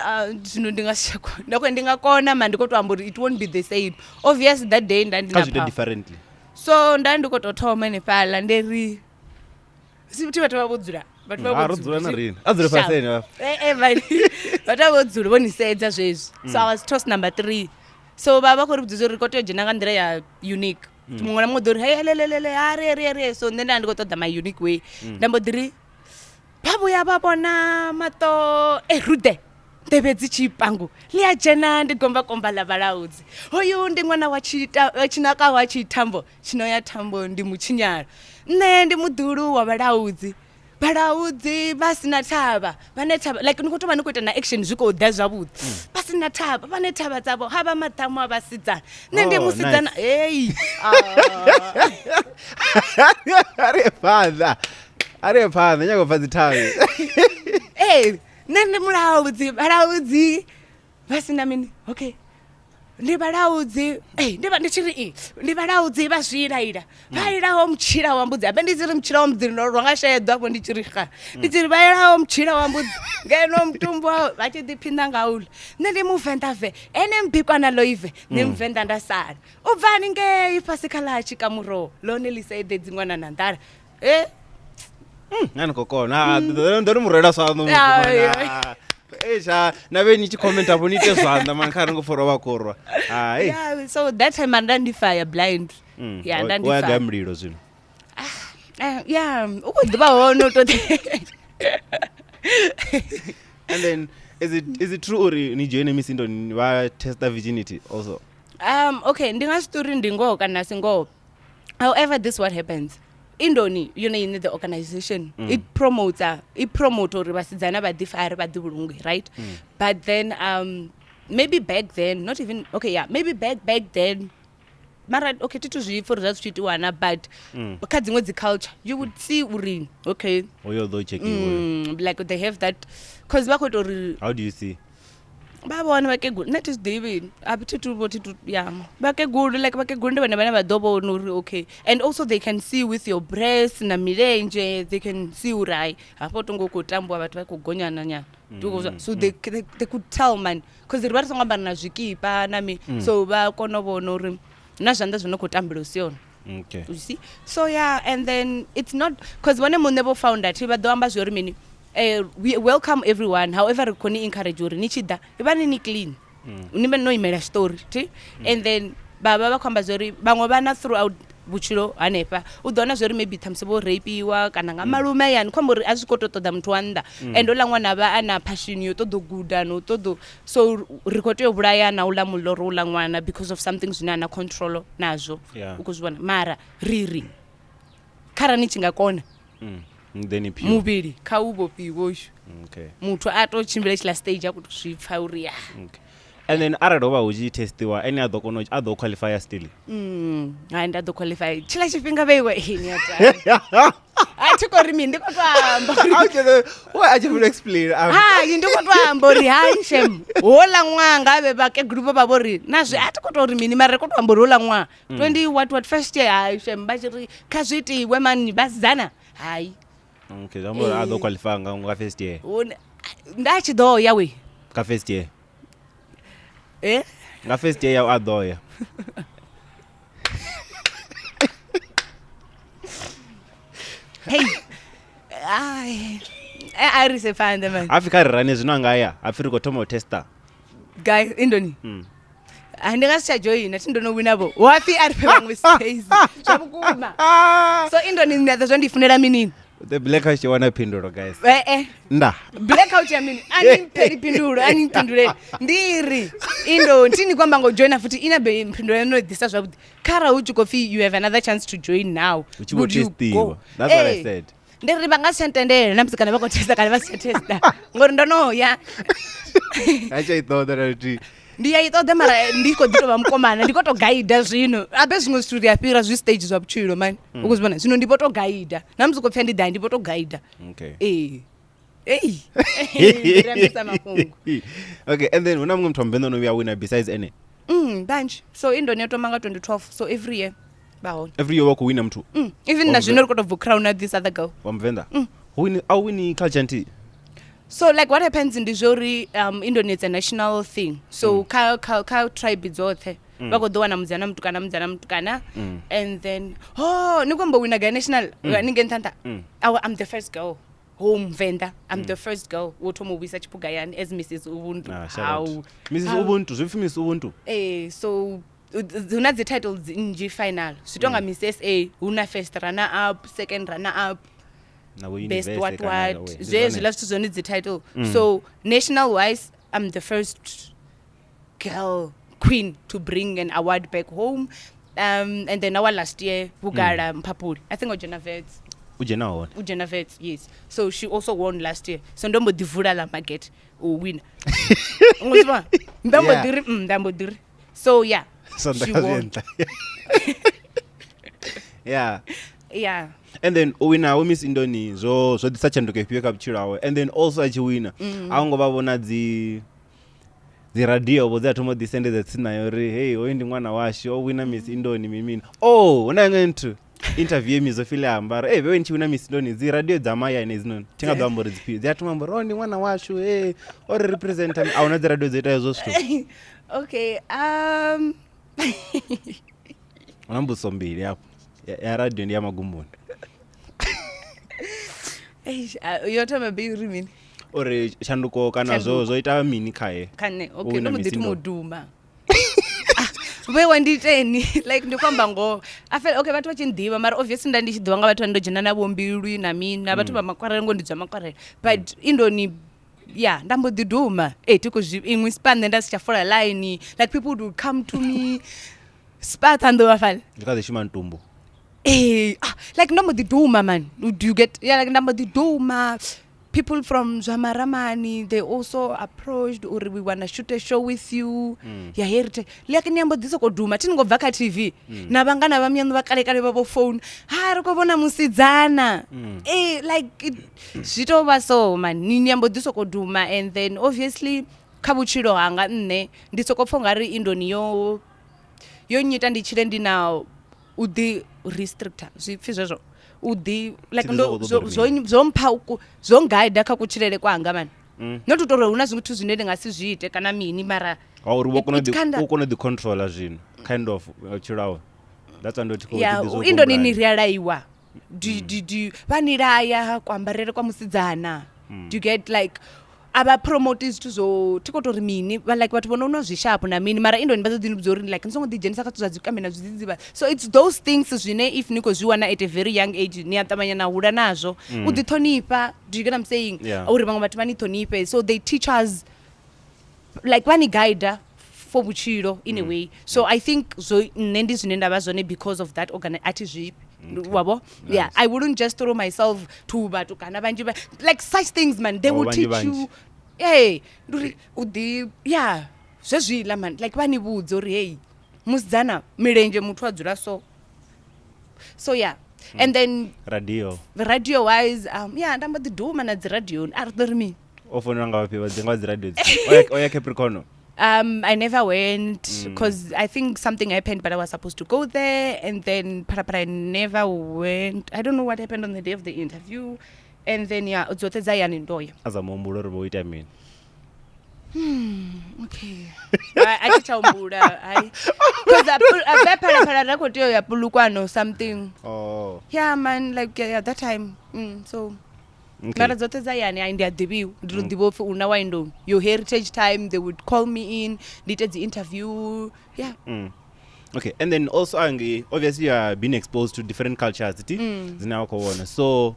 zwino ndi nga si tsha kona nda ndi nga kona ma ndi khou to amba uri it won't be the same obvious that day nda ndi Kha na zwi ite power. differently. So nda ndi khou to thoma hanefhaḽa ndi ri si thi vhathu vha vho dzula vhathu vha Ah, vho ro dzula na dzula. riṋe. A dzule Sharp. fhasi ene hafha. Vhani. Vhathu vha vho dzula vho ni sedza zwezwi so I was toast number 3 so vha vha khou ri vhudza uri ri khou tea u dzhena nga nḓila ya unique muṅwe na muṅwe ḓo ri hey lelelele ha re re re so nṋe nda ndi khou ṱoḓa my unique way nda mbo ḓi ri vha vhuya vha vhona maṱo e rude nḓevhe dzi tshi pangu ḽi a dzhena ndi gombakomba ḽa vhalaudzi hoyu ndi ṅwana wa tshinaka wa tshithambo tshino ya thambo ndi mutshinyalo nṋe ndi muḓulu wa vhalaudzi vhalaudzi vha sina thavha vhane thavha like ni khou tovha ni khou ita na action zwi khou ḓa zwavhuḓi vha sina thavha vhane thavha dzavho ha vha maḓamu a vhasidzana nṋe ndi Oh, musidzana nice. hei Ari phanḓa. Ari phanḓa nyaka u pfa dzi thavhi. Ee, nṋe ndi mulaudzi vhalaudzi vha sina mini okay ndi vhalaudzi ndi vha ndi tshi ri ndi vhalaudzi vha zwiilaila vha ilaho mutshila wa mbudzi habe ndi tshi ri mutshila wa mbudzi ndo rwa nga sheḓo afho ndi tshi ri xa ndi tshi ri vha ilaho mutshila wa mbudzi ngeno mutumbu wawe vha tshi ḓiphiṋa nga uḽa nṋe ndi muvenḓa ve ene mbikwana ḽoive nṋe muvenḓa nda sala u bva haningei fhasi kha ḽa tshikamuroho ḽone ḽi sa eḓedzi ṅwana na nḓala Nga ni khou kona. Ah, ndo ri murwela zwanḓa Ah, mukomana. Eish, na vhe ni tshi comment afho ni ite zwanḓa mani kha ri ngo pfha uri vha khou rwa. Hai. Yeah, so that time nda ndi fire blind. Yeah, nda ndi Wa gai fire. mulilo zwino. Yeah, u khou ḓivha hone u to And then is it true uri ni join Miss Indoni vha testa virginity also? Okay, ndi nga zwi uri ndi ngoho kana si ngoho. However, this what happens. Indoni, you know, in the organization, it promotes it promote uri vhasidzana vha ḓifare vha ḓivhulunge, right? But then maybe back then, not even okay, yeah, maybe back then mara okay thi thu zwi pfa uri zwa zwi tshi itiwa na but kha dziṅwe dzi culture you would see uri okay Uyo ḓo checkiwa. Like they have that cause vha khou ita uri How do you see? Vha vhona vhakegulu nṋe thi zwi ḓivhi a thi tu vho thi tu ya vhakegulu like vhakegulu ndi vhone vhane vha ḓo vhona uri okay and also they can see with your breast na milenzhe they can see uri hai hafho tongo khou tambiwa vhathu vha khou gonyana nyana. So they could tell man cause ri vha ri songo ambara na zwikipa na mi so vha kona u vhona uri na zwanḓa zwi no khou tambela u si yone. Okay. You see, so yeah, and then it's not cause vhone muṋe vho founder thi vha ḓo amba zwi uri mini we welcome everyone, however ri khou ni encourage uri ni tshi ḓa ivhani ni clean ni vhe no imela story thi and then vha vha vha khou amba zwori vhaṅwe vhana throughout vhutshilo hanefha u ḓo wana zwori maybe ṱhamusi vho rapiwa kana nga malume hayani khou amba uri a zwi khou tou ṱoḓa muthu wa nnḓa and oḽa ṅwana vha a na passion yo ṱoḓa u guda na u ṱoḓa so ri khou tea u vhulaya na uḽa muloro uḽa ṅwana because of something zwine a na control nazwo. U khou zwi vhona mara ri ri kharali ni tshi nga kona Then i pure. Muvhili kha u vhofhiwe uyu. Okay. Muthu a to tshimbila tshiḽa stage a khou tou zwi pfa uri ya. Okay. And then arali ho vha hu tshi testiwa ene a ḓo kona a ḓo qualify still. Hai nda ḓo qualify tshiḽa tshifhinga vheiwe ni a tamba. Thi khou ri mini, ndi khou to amba uri Why a tshi funa explain? Hai, ndi khou to amba uri hai shem, houḽa ṅwaha nga vhe vhakegulu vho vha vho ri na zwi a thi khou to ri mini, mara ri khou to amba uri houḽa ṅwaha 20 what first year, hai shem, vha tshi ri kha zwi itiwe mani vhasidzana, hai. Okay, zwi amba uri a ḓo qualify nga first year. Nda tshi ḓo ya we. Nga first year. Eh? Nga first year ya a ḓo ya. Hey. Ai. A ri se phanḓa man. Hafi kha ri rane zwino anga ya, hafi ri khou thoma u testa. Guys, indoni. Ah, ndi nga si tsha joina, thi ndo no wina vho. Wapfi a ri fhe vhaṅwe space. Zwa vhukuma. So indoni nda ḓo zwo ndi funela minini. The black house wana phindulo guys. Eh eh. Nda. Black out ya mini? A ni mpheli phindulo, a ni mpinduleli. Ndi ri indo thi ni kwamba ngo joina futhi ina be phindulo no ḓisa zwavhuḓi. Khara hu tshi khou pfi you have another chance to join now. Hu tshi vho Would you testiwa. go? That's what I Eh, said. Ndi ri vha nga si tsha ntendela na musi kana vha khou testa kana vha si tsha testa ngori ndo no ya. A tsha i ṱoḓa na luthihi. Ndi ya i ṱoḓa mara ndi khou ḓi tou vha mukomana, ndi khou tou gaida zwino. Abe zwiṅwe zwithu ri a fhira zwi stage zwa vhutshilo mani. U khou zwi vhona? Zwino ndi vho tou gaida. Na musi u khou pfha ndi ḓa ndi vho tou gaida. Okay. Ee. Ei. Ndi rambisa mafhungo. Okay, and then hu na muṅwe muthu wa muvenḓa no vhuya wina besides ene? Vhanzhi. So indoni yo thoma nga 2012, so every year vha hone. Every year wa khou wina muthu? Even na zwino ri khou tou bva u crown this other girl. Wa muvenḓa? Hu wini, a wini culture nthihi? So like what happens ndi zwori Indoni it's a national thing. So kha tribe dzothe vha khou ḓo wana mudzana mutukana, mudzana mutukana, and then oh ni khou amba wina ga national ni nge nṱha nṱha. I'm the first girl home Venda. I'm the first girl wo thoma u vhuisa tshiphuga yani as Mrs Ubuntu. Ah, shout out. Mrs Ubuntu, zwi pfi Mrs Ubuntu. So hu na dzi titles nnzhi final. Zwi tonga Miss SA, hu na first runner up, second runner up, Na vho best universe what kana what. we, ndi Zwe zwone. zwiḽa zwithu zwone dzi title. So national wise I'm the first girl queen to bring an award back home. And then our last year Vhugala Mphaphuli, I think o dzhena Vets. U dzhena hone. U dzhena Vets, yes. So she also won last year. So ndo mbo ḓi vula ḽa market u wina. Ngozwa nda mbo ḓi ri, nda mbo ḓi ri. So yeah. Sonda she kha won. zwienṱha. Yeah. Yeah. And then u wina hawe Miss Indoni zwo ḓisa tshanduko ifhio kha vhutshilo hawe? And then also a tshi wina, a ngo vha vhona dzi radio vho dzi a thoma u ḓisendedza tsini nayo uri hey, hoyu ndi ṅwana washu o wina Miss Indoni mini mini. Oh, hu na iṅwe nthu interview ye Mizo File amba uri hey, vhewe ni tshi wina Miss Indoni dzi radio dza mahayani hedzinoni thi nga ḓo amba uri dzifhio, dzi a thoma amba uri oh ndi ṅwana washu, hey, o ri representa. A huna dzi radio dzo ita hezwo zwithu. Okay, Hu na mbudziso mbili hafho, ya radio ndi ya magumoni. Eish, yo thoma bei uri mini? Uri tshanduko kana zwo ita mini khae? Kha nṋe, U okay, wina ndo mbo ḓi Miss thoma u Indoni. duma. Vhe wa ndi iteni, like ndi khou amba ngoho. I feel okay vhathu vha tshi nḓivha mara obviously nda ndi tshi ḓivha nga vhathu vhane ndo dzhena navho mbilwi na mini na vhathu vha makwarela ngo ndi dzwa makwarela. But Indoni yeah, nda mbo ḓi duma. Thi khou zwi iṅwe spa nṋe nda si tsha fola line, like people would come to me. Spa Thando vha fhaḽa. Ndi kha ḓi shuma ntumbu. Like ndo mbo ḓi duma man. Do you get yeah, like nda mbo ḓi duma. People from Zwamaramani, they also approached uri we wanna shoot a show with you. Ya heritage. Like ni ambo ḓi soko duma thi ni ngo bva kha TV. Na vhangana vha miyaṋu vha kale kale vha vho phone. Ha ri khou vhona musidzana. Like it, zwi tou vha so man. Ni ambo ḓi soko duma and then obviously kha vhutshilo hanga nṋe ndi soko pfa ungari Indoni yo nyita ndi tshile ndi na u ḓi restrictor zwi pfi zwezwo u ḓi like Thi ndo ḓi zwo zwo ṱoḓa uri zwo mpha zwo ngaida kha kutshilele kwanga man. Not u tou uri hu na zwiṅwe zwithu zwine ndi nga si zwi ite kana mini mara Wa uri it kinda wo kona u ḓi controller zwino kind of vhutshilo hawe. That's why ndo thi khou Yeah, ḓi zwo Indoni ni humbulani. ri a laiwa. Di vha ni laya kuambarele kwa musidzana. Do you get like a vha promote zwithu zwo thi khou tou ri mini vha like vhathu vho no nwa zwishapu na mini mara Indoni vha ḓo ḓi ni vhudza uri like ni songo ḓi dzhenisa kha zwithu zwa dzikambi na zwidzidzivhadzi. So it's those things zwine if ni khou zwi wana at a very young age ni a ṱavhanya na hula nazwo. U ḓi ṱhonifha, do you get what I'm saying? Yeah. Uri vhaṅwe vhathu vha ni ṱhonifhe. So they teach us like vha ni guide for vhutshilo in a way. So I think zwo nṋe ndi zwine nda vha zwone because of that organ a thi zwifhi. Wabo? Yeah, Nice. I wouldn't just throw myself to vhathu kana vhanzhi vha like such things man, they Oh, will vhanzhi teach vhanzhi. you. Hey, ndi uri u ḓi yeah, zwezwiḽa man, like vha ni vhudza uri hey, musidzana milenzhe muthu a dzula so. So yeah. And then Radio. Radio wise, yeah, nda mbo ḓi duma na dzi radioni, a ri ḓo ri mini. O founela nga vhafhio vha dzi nga dzi radio dzi? Oya Capricorn. I never went because I think something happened, but I was supposed to go there, and then but I never went. I don't know what happened on the day of the interview, and then yeah, dzoṱhe dza yani ndoya. A za muhumbulo uri vho ita mini. Okay. I thi tsha humbula, hai. Because a Phalaphala ra khou tea u ya Polokwane or something. Oh. Yeah, man, like yeah, that time. So Okay. Mara dzoṱhe dza yani ai ndi a ḓivhiwa, ndi to ḓivha upfhi una windoni your heritage time, they would call me in, ndi ite dzi interview, yeah. Okay, and then also angi obviously you are being exposed to different cultures ti dzine wa khou vhona. So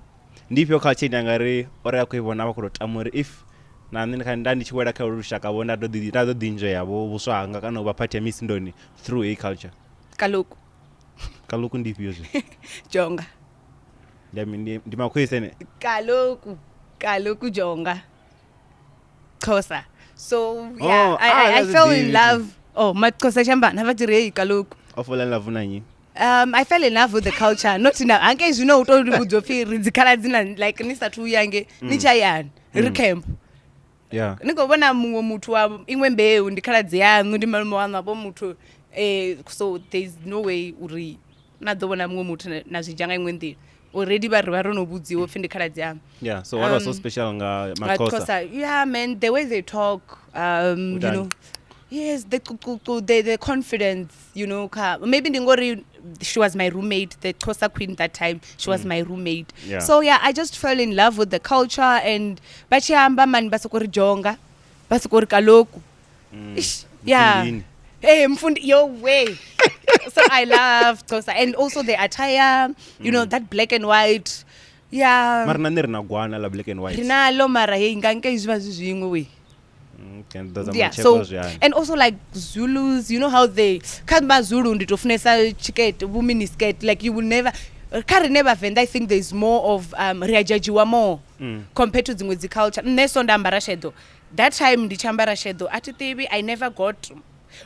ndi ifhio culture ine anga ri ori a khou i vhona vha khou tou tama uri if na nṋe kha nda ndi tshi wela kha ulu lushaka vho nda ḓo ḓi enjoya vho vhuswa hanga kana u vha part ya misindoni through a culture. Kaloku. Kaloku ndi ifhio zwi? Jonga. Ndi makhwese ene. Kaloku, kaloku jonga. Xhosa. So yeah, Oh, I, ah, I, I that's fell in beautiful. love. Oh, maXhosa shamba na va hey kaloku. O fall in love na nnyi? I fell in love with the culture. Not in anke zwino u to ri vhudzwa pfi ri dzikhaladzi na like ni sathu uya nge ni tsha yani ri camp. Ni khou vhona muṅwe muthu wa iṅwe mbeu, ndi khaladzi yaṋu, ndi malume waṋu, avho muthu, so there's no way uri na ḓo vhona muṅwe muthu na zwi dzhia nga iṅwe nḓila. Already vha ri vha ro no vhudziwa upfhi ndi khaladzi yaṋu. Yeah, so what was so special nga maXhosa? Maxhosa, yeah man, the way they talk, you Utani? know. Yes, the the confidence, you know, ka maybe ndi ngori she was my roommate, the Xhosa queen that time, she was my roommate. So yeah, I just fell in love with the culture, and ba tshi amba man ba soko ri jonga, ba soko ri kaloku. Ish, yeah. Mfundini. Hey, mfundi, yo way. So I love Xhosa, and also the attire, you know, that black and white. Yeah. Mara na nṋe ri na gwana la black and white. Ri nalo mara hey nga nke zwi vha zwi zwiṅwe we. Okay, ndo zama Yeah, check so zwi hani. and also like Zulus, you know how they kha maZulu ndi to funesa tshikete, vhu mini skirt, like you will never kha rine Vhavenḓa, I think there's more of ri a judgiwa more compared to dziṅwe dzi culture. Nṋe so nda ambara sheḓo. That time ndi tshi ambara sheḓo, a thi ḓivhi, I never got.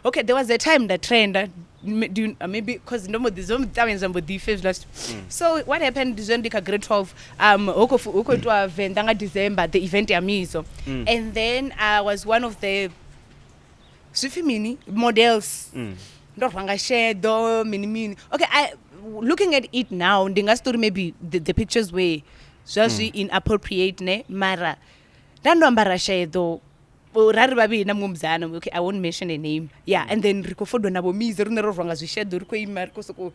Okay, there was a time that trend, do you, maybe because ndo mbo ḓi zwo ṱavhanya zwa mbo ḓi fe zwiḽa zwithu. So what happened is when ndi kha grade 12, ho khou hu khou itiwa Venḓa nga December, the event ya Mizo. And then I was one of the zwi pfi mini models. Ndo rwa nga sheḓo, mini mini. Okay, I looking at it now, ndi nga si tori maybe the pictures were zwa zwi inappropriate ne, mara nda ndo ambara sheḓo, ra ri vhavhili na muṅwe musidzana, okay, I won't mention a name. Yeah, and then ri khou fodwa na vho Mizo, riṋe ro rwa nga zwisheḓo, ri khou ima, ri khou sokou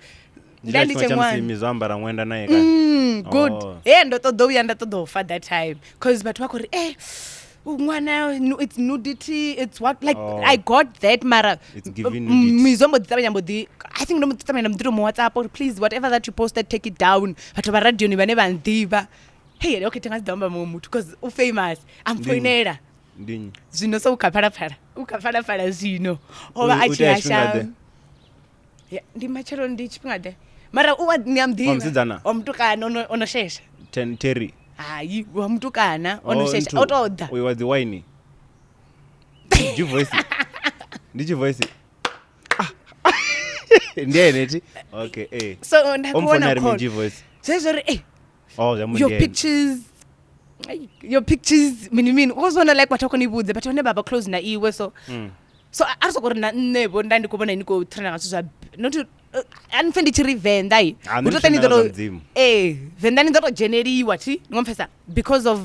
Ndi nda ndi tshifhinga tshe tsha musi ṅwana. Mizo ambara ṅwenda naye kana? Good. Oh. He ndo ṱoḓa u ya, nda ṱoḓa u fa that time because vhathu vha khou ri ṅwana, no, it's nudity, it's what, like Oh. I got that mara It's giving nudity. Mizo mbo ḓi ṱavhanya mbo ḓi, I think ndo mbo ḓi ṱavhanya nda mbo ḓi to mu WhatsApp uri please, whatever that you posted, take it down. Vhathu vha radioni vhane vha nḓivha, hey, okay, thi nga si ḓo amba muṅwe muthu because u famous, a Ndi nnyi? mpfoinela. Ndi nnyi? Zwino so u kha Phalaphala, u kha Phalaphala zwino o vha U- a u tshi tea hasha. tshifhinga-ḓe? Ya, ndi matshelo, ndi tshifhinga ḓe mara u wa ni a muḓivha. Wa musidzana? Wa mutukana ono shesha. Ten Terry. Hayi, wa mutukana ono Oh, shesha, nthu. o to ḓa. Uyu wa dzi wine. Ndi voice. Ndi voice. Ah. Ndi ene ti? Okay, eh. So nda O khou mpfona vhona ri call. mi voice. Zwezwo ri Oh, zwa your mundende. pictures, ay, your pictures mini mini, u zwi like vhathu vha khou ni vhudza, vhathu vhane vha vha close na iwe, so so a ri soko ri na nṋe vho nda ndi khou vhona ni khou trenda nga zwithu zwa not a ni pfe ndi tshi ri Venḓa i. Ah, Hu nṋe to ndi ṱa ni trenda ḓo nga to zwa Mudzimu. Venḓa ni ḓo to dzheneliwa thi, ni ngo mpfesa because of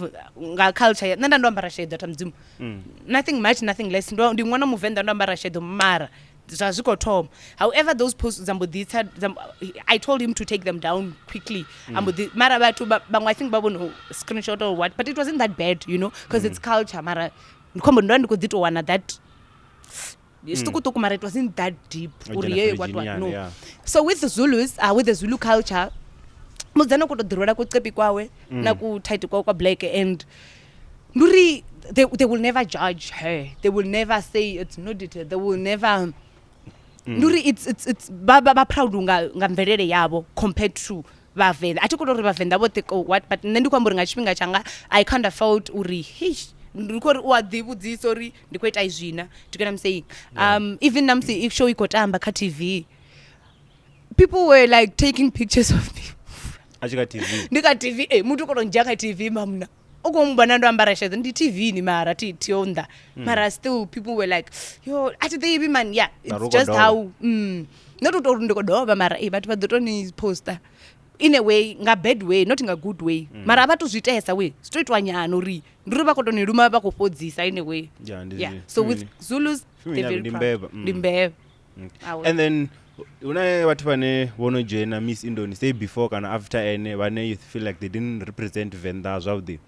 nga culture ya nṋe nda ndo ambara sheḓo tha Mudzimu. Nothing much, nothing less. Ndo ndi ṅwana Muvenḓa, ndo ambara sheḓo mara zwa zwi khou thoma. However, those posts dza mbo ḓi tsa, I told him to take them down quickly. A mbo ḓi, mara vhathu vhaṅwe I think vha vhono screenshot or what, but it wasn't that bad, you know, because it's culture, mara ndi khombo ndo ndi khou ḓi to wana that zwiṱukuṱuku, mara it wasn't that deep O uri dzhena ye what fridge what, nyana, no. yeah. So with the Zulus, with the Zulu culture, mudzana ku to ḓirwela kuqepi kwawe na ku tight kwawe kwa black, and nduri they will never judge her, they will never say it's nudity, they will never nduri it's ba proud nga mvelele yavho compared to Vhavenḓa. A thi khou tou ri Vhavenḓa vhoṱhe ko what, but nṋe ndi khou amba uri nga tshifhinga tshanga I kind of felt uri hish, ndi khou ri u a ḓivhudzisa uri ndi khou ita izwina. Do you get what I'm saying? Even namusi if show i khou tamba kha TV, people were like taking pictures of me. A tshi kha TV. Ndi kha TV e muthu u khou tou ndzhia kha TV mamuna u khou mbona ndo ambara sheḓo ndi TV ni mara thi thiho nnḓa mara still people were like yo a thi ḓivhi man yeah Mara it's u khou just dovha. how not u tou uri ndi khou dovha mara eh vhathu vha ḓo to ni poster in a way nga bad way not nga good way mara a vha to zwi itesa we zwi to itwa nyana uri ndi uri vha khou to ni luma vha khou fhodzisa in a way. Yeah, ndi Yeah, zwi- so with Fimini. Zulus Fimini they're yavho very ndi proud. mbevha, Ndi mbevha. Awe. And then hu na vhathu vhane vho no dzhoina Miss Indoni say before kana after ene vhane you feel like they didn't represent Venḓa zwavhuḓi.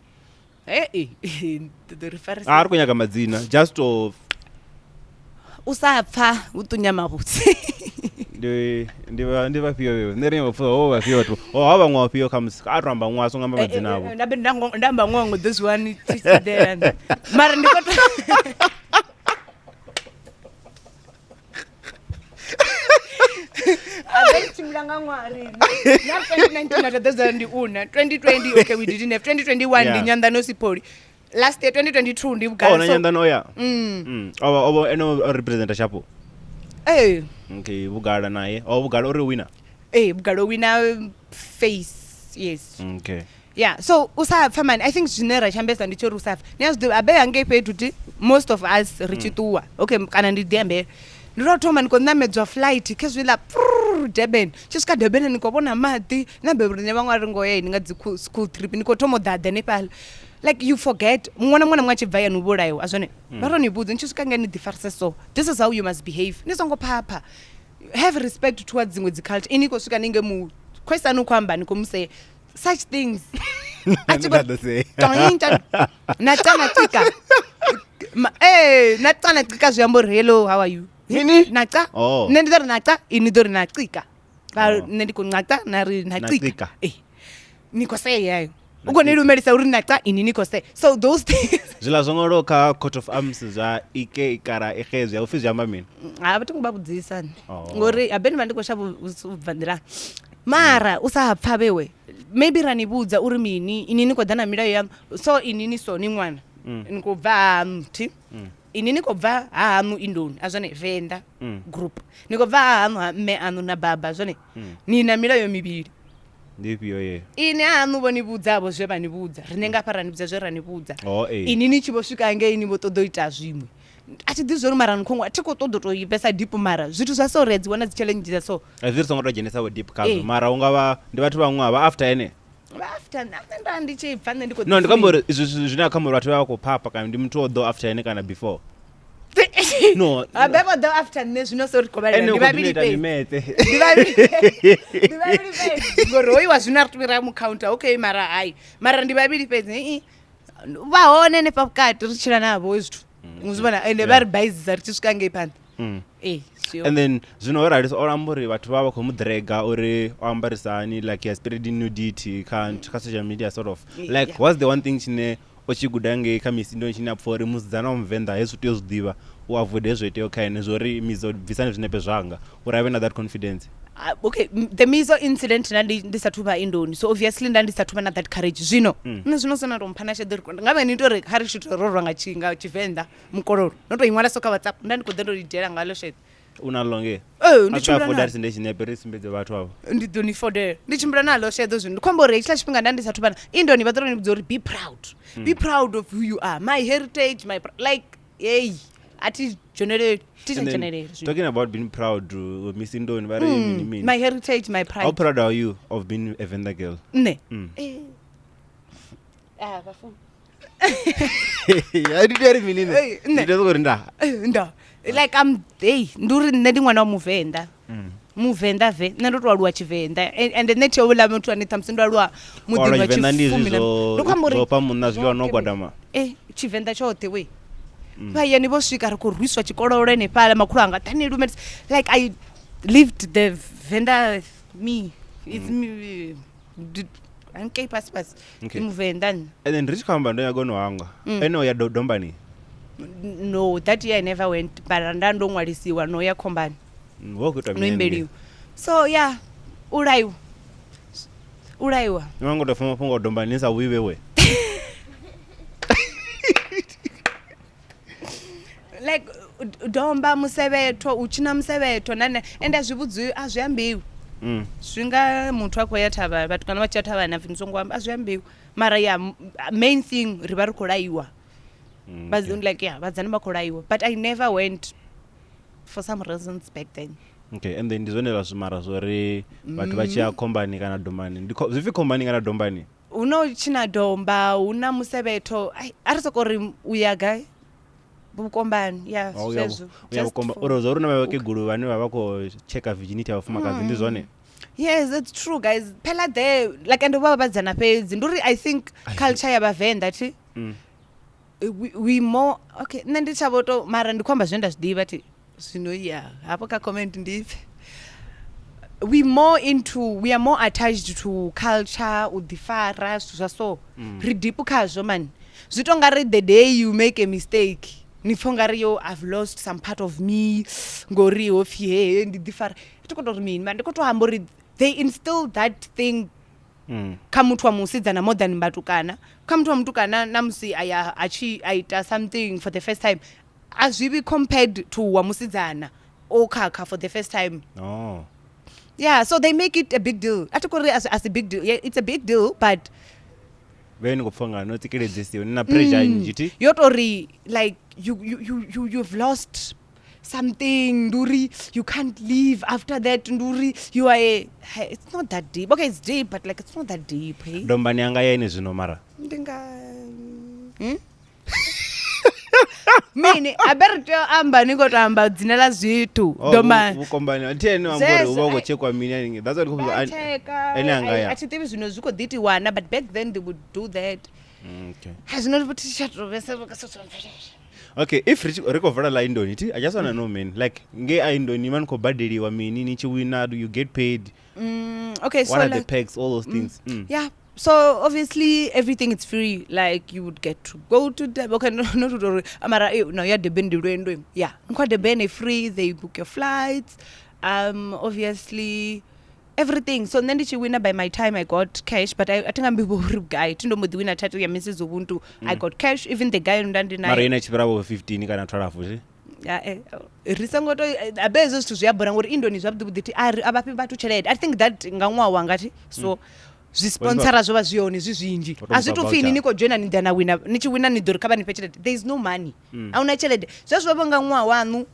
Hey, ndi ḓo ri farisa. A ri khou nyaga madzina just to U sa pfa hu ṱunya mavhudzi. Ndi ndi vha ndi vhafhio vhevho nṋe ri nyanga u pfha ho vhafhio vhathu ho ha vhaṅwe vhafhio khamusi a to amba ṅwe a songo amba madzina avho. Nda nda amba ṅwe this one tshi tshi mara ndi khou a tshimbila nga ṅwaha ri na 2019 na ṱoḓa ndi una 2020 okay we didn't have 2021 ndi Yeah. Nyanḓano Sipholi last year 2022 ndi Oh, vhugala na so Nyanḓano oya. O vha o vha ene o representa shapo. eh Okay, vhugala naye. O vhugala uri winner. eh vhugala wina face yes. Okay. Yeah, so u sa pfa mani I think zwine ra tshambesa ndi tshori u sa pfa ni a zwi ḓivha abe hangei fhethu ti most of us ri tshi ṱuwa okay kana ndi ḓi ambela ndi lwa u thoma ni khou ṋamedzwa flight khezwiḽa prrr Durban tshi swika Durban ni khou vhona maḓi na bebe riṋe vhaṅwe a ri ngo ya ni nga dzi school trip ni khou thoma u ḓaḓa hanefhaḽa like you forget muṅwe na muṅwe na muṅwe a tshi bva hayani u vhulaiwa a zwone vha ro ni vhudza ni tshi swika ngei ni ḓi farise so this is how you must behave ni songo phapha have respect towards dziṅwe dzi culture ini khou swika ninge mu khoisani u khou amba ni khou musea such things A tshi khou- Nda ḓo sea. Tointa. Naca nacika. Eh, naca nacika zwi amba uri hello how are you? Mini? Naca. Oh. Nṋe ndi ḓo ri naca, ini ḓo ri nacika. Vha Oh. nṋe ndi khou naca na ri Nacika. nacika. Eh. Ni khou sea yayo. U khou ni lumelisa uri naca ini ni khou sea. So those things. Zwiḽa zwo ṅwalwaho kha court of arms zwa ike ikara ige zwi upfhi zwi amba mini? Ha vha thingo vha vhudzisa nṋe. Oh. Ngori habe ni vha ndi khou shavha u bva nḓilani. Mara u sa pfa vhewe maybe ra ni vhudza uri mini ini ni khou ḓa na milayo yaṋu so ini ni so ni ṅwana ni khou bva haṋu thi ini ni khou bva ha haṋu indoni a zwone Venḓa group ni khou bva ha haṋu ha mme aṋu na baba zwone ni na milayo mivhili. Ndi ifhio yeyo? Ini ha haṋu vho ni vhudza vho zwe vha ni vhudza riṋe nga hafha ra ni vhudza zwe ra ni vhudza. Oh, ee. Ini ni tshi vho swika hangei ni vho ṱoḓa u ita zwiṅwe a thi ḓivhi zwori mara ni khou a thi khou ṱoḓa u tou i vhesa deep mara zwithu zwa so ri a dzi wana dzi challenge dza so. Hezwi ri songo tou dzhenesa vho deep khazwo Ee. mara u nga vha ndi vhathu vha ṅwaha vha after ene. Vha after nṋe nda ndi tshi bva nṋe ndi khou No, ḓi ndi khou amba free. uri izwi zwithu zwine a khou amba uri vhathu vha vha khou phapha kana ndi muthu o ḓo after ene kana before. No. Habe vho ḓo after nṋe zwino so ri khou vhalela Ene ndi u khou vhavhili ita fhedzi. mimetse. Ndi vhavhili ndi vhavhili fhedzi ngori hoyu wa zwino a ri ri a mu counter okay mara hai mara ndi vhavhili fhedzi i vha hone hanefha vhukati ri tshila navho hezwi zwithu. Zwi vhona ende vha ri baizisa ri tshi swika ngei phanḓa. Ee, zwi And then zwino arali o amba uri vhathu vha vha khou mu draga uri o ambarisa hani like he has spreading nudity kha kha social media sort of. Like Yeah. what's the one thing tshine o tshi guda ngei kha Miss Indoni tshine a pfha uri musidzana wa Muvenḓa hezwi u tea u zwi ḓivha u avoid hezwo iteaho kha ene zwo uri Mizo bvisani zwinepe zwanga uri avhe na that confidence. Okay, the Mizo incident nda ndi sathu vha Indoni so obviously nda ndi sathu vha na that courage zwino. Nṋe zwino sona to mpha na sheḓo ri nga vha ni tori kha ri tshi to rorwa nga tshi nga Tshivenḓa mukololo no to iṅwala so kha WhatsApp nda ndi khou ḓa ndo lidela nga ḽo sheḓo. U na longe. Eh, ndi A swika tshimbila fodela na ri sende tshinepe ri sumbedze vhathu avho. Ndi ḓo ni fodela ndi tshimbila naḽo sheḓo zwino ndi khou amba uri hetshiḽa tshifhinga nda ndi sathu vha na Indoni vha ḓo ri ni vhudza uri be proud. Be proud of who you are. My heritage, my like hey a thi dzheneleli thi tsha And then, dzhenelela zwino. talking about being proud, Miss Indoni vha ri mini mini. My heritage, my pride. How proud are you of being a Venḓa girl? Nṋe. Eh. Ah, vhafu. Ndi tea uri mini nṋe? Ei, nṋe. Ndi tea uri nda. Eh, nda. Like I'm hey, ndi uri nṋe ndi ṅwana wa Muvenḓa. Muvenḓa ve, nṋe ndo to aluwa Tshivenḓa. And nṋe thi houḽa muthu ane ṱhamusi ndo aluwa muḓini Aluwa wa Tshivenḓa ndi hezwi tshifumi na Ndi khou amba uri zwo fha munna zwiḽiwa no zwoṱhe gwadama. Eh, Tshivenḓa tshoṱhe we. Vha hayani vho swika ri khou rwiswa tshikololo hanefhaḽa makhulu anga ḓani lumelisa. Like I lived the Venḓa me. It's me. Hankei fhasi fhasi. Okay. Ndi Muvenḓa nṋe. And then ri tshi khou amba ndo nyaga u no hangwa. Ene o ya dombani. No, that year I never went. But nda ndo ṅwalisiwa no ya khombani. Wo khou itwa No mini imbeliwa. So yeah, u laiwa. U laiwa. Ni vha ngo tou pfa mafhungo a dombani ni sa vhuyi vhewe. Like domba musevhetho, u tshina musevhetho na nne ende a zwi vhudziwi a zwi ambiwi. Zwi nga muthu a khou ya thavha, vhatukana vha tshi ya thavhani apfhi ni songo amba, a zwi ambiwi. Mara ya main thing ri vha ri khou laiwa. Like yeah, vhadzana vha khou laiwa. But I never went for some reasons back then. Okay, and then ndi zwone zwa mara zwo ri vhathu vha tshi ya khombani kana dombani. Ndi zwi pfi khombani kana dombani? Hu no tshina domba, hu na musevhetho. Ai, a ri soko ri u ya gai? Vhukombani, yeah, Oh, uya zwezwo. uya Just vhukomba. for Uri zwa uri na vhakegulu vhane vha vha khou tsheka virginity ya vhafumakadzi ndi zwone? Yes, that's true guys. Phela there like and vha vhadzana fhedzi. Ndi uri I think culture ya Vhavenḓa thi we more okay, nṋe ndi tsha vho to mara ndi khou amba zwine nda zwi ḓivha thi. Zwino ya hafho kha comment ndi pfe. We more into, we are more attached to culture, u ḓifara, zwithu zwa so. Ri deep khazwo man. Zwi to nga ri the day you make a mistake, ni pfa ungari yo I've lost some part of me ngori ho pfi he he ndi ḓifara. Thi khou tou ri mini, mara ndi khou tou amba uri they instill that thing kha muthu wa musidzana more than vhatukana. Kha muthu wa mutukana na musi a ya a tshi a ita something for the first time, a zwi vhi compared to wa musidzana o khakha for the first time. Oh. Yeah, so they make it a big deal. A thi khou ri a si big deal. Yeah, it's a big deal, but Vhe ni khou pfa nga no tsikeledzesiwa ni na pressure nnzhi thi? Yo to ri like you've lost something, nduri you can't live after that, nduri you are a, hey, it's not that deep. Okay, it's deep, but like it's not that deep, hey? Dombani yanga ya ine zwino mara. Ndi nga Mini, a be ri tea u amba ni khou to amba dzina ḽa zwithu. Oh, Dombani. Vhukombani. Thi ene amba uri hu vha hu khou Zwezwo, tshekwa mini ani. That's what ndi khou Vha vhudza, tsheka, ene anga ya. A thi ḓivhi zwino zwi khou ḓi itiwana, but back then they would do that. Okay. Ha zwino thi tsha tou vhesa vho ka sa tsha mvelele. Okay, if ri khou vala ḽa Indoni, thi, I just wanna know man, like nge a Indoni vha ni khou badeliwa mini, ni tshi wina, do you get paid? Okay, so What are the like, perks, all those things? Yeah, so obviously everything is free. Like you would get to go to Durban. Okay, no, not to Amara, no, yeah, Durban, Durban, yeah. Nkwa Durban is free. They book your flights. Obviously everything. So then did you winner by my time I got cash, but I think I'm a guy. Tindo mudi winner title ya Mrs. Ubuntu. I got cash. Even the guy ndandi na. Mara ina tshifhira vho 15 kana 12 zwi. Yeah, ri songo to, abe hezwo zwithu zwi a bora ngori Indoni zwavhuḓi vhuḓi thi, a ri, a vha fhi vhathu tshelede. I think that nga ṅwaha wanga thi, so zwi sponsora zwo vha zwi hone zwi zwinzhi. Ho tou A zwi bva to pfi ini voucher. ni khou joina ni ḓa na wina, ni tshi wina ni ḓo ri kha vha ni fhe tshelede. There is no money. A huna tshelede. Zwezwo vha nga ṅwaha waṋu,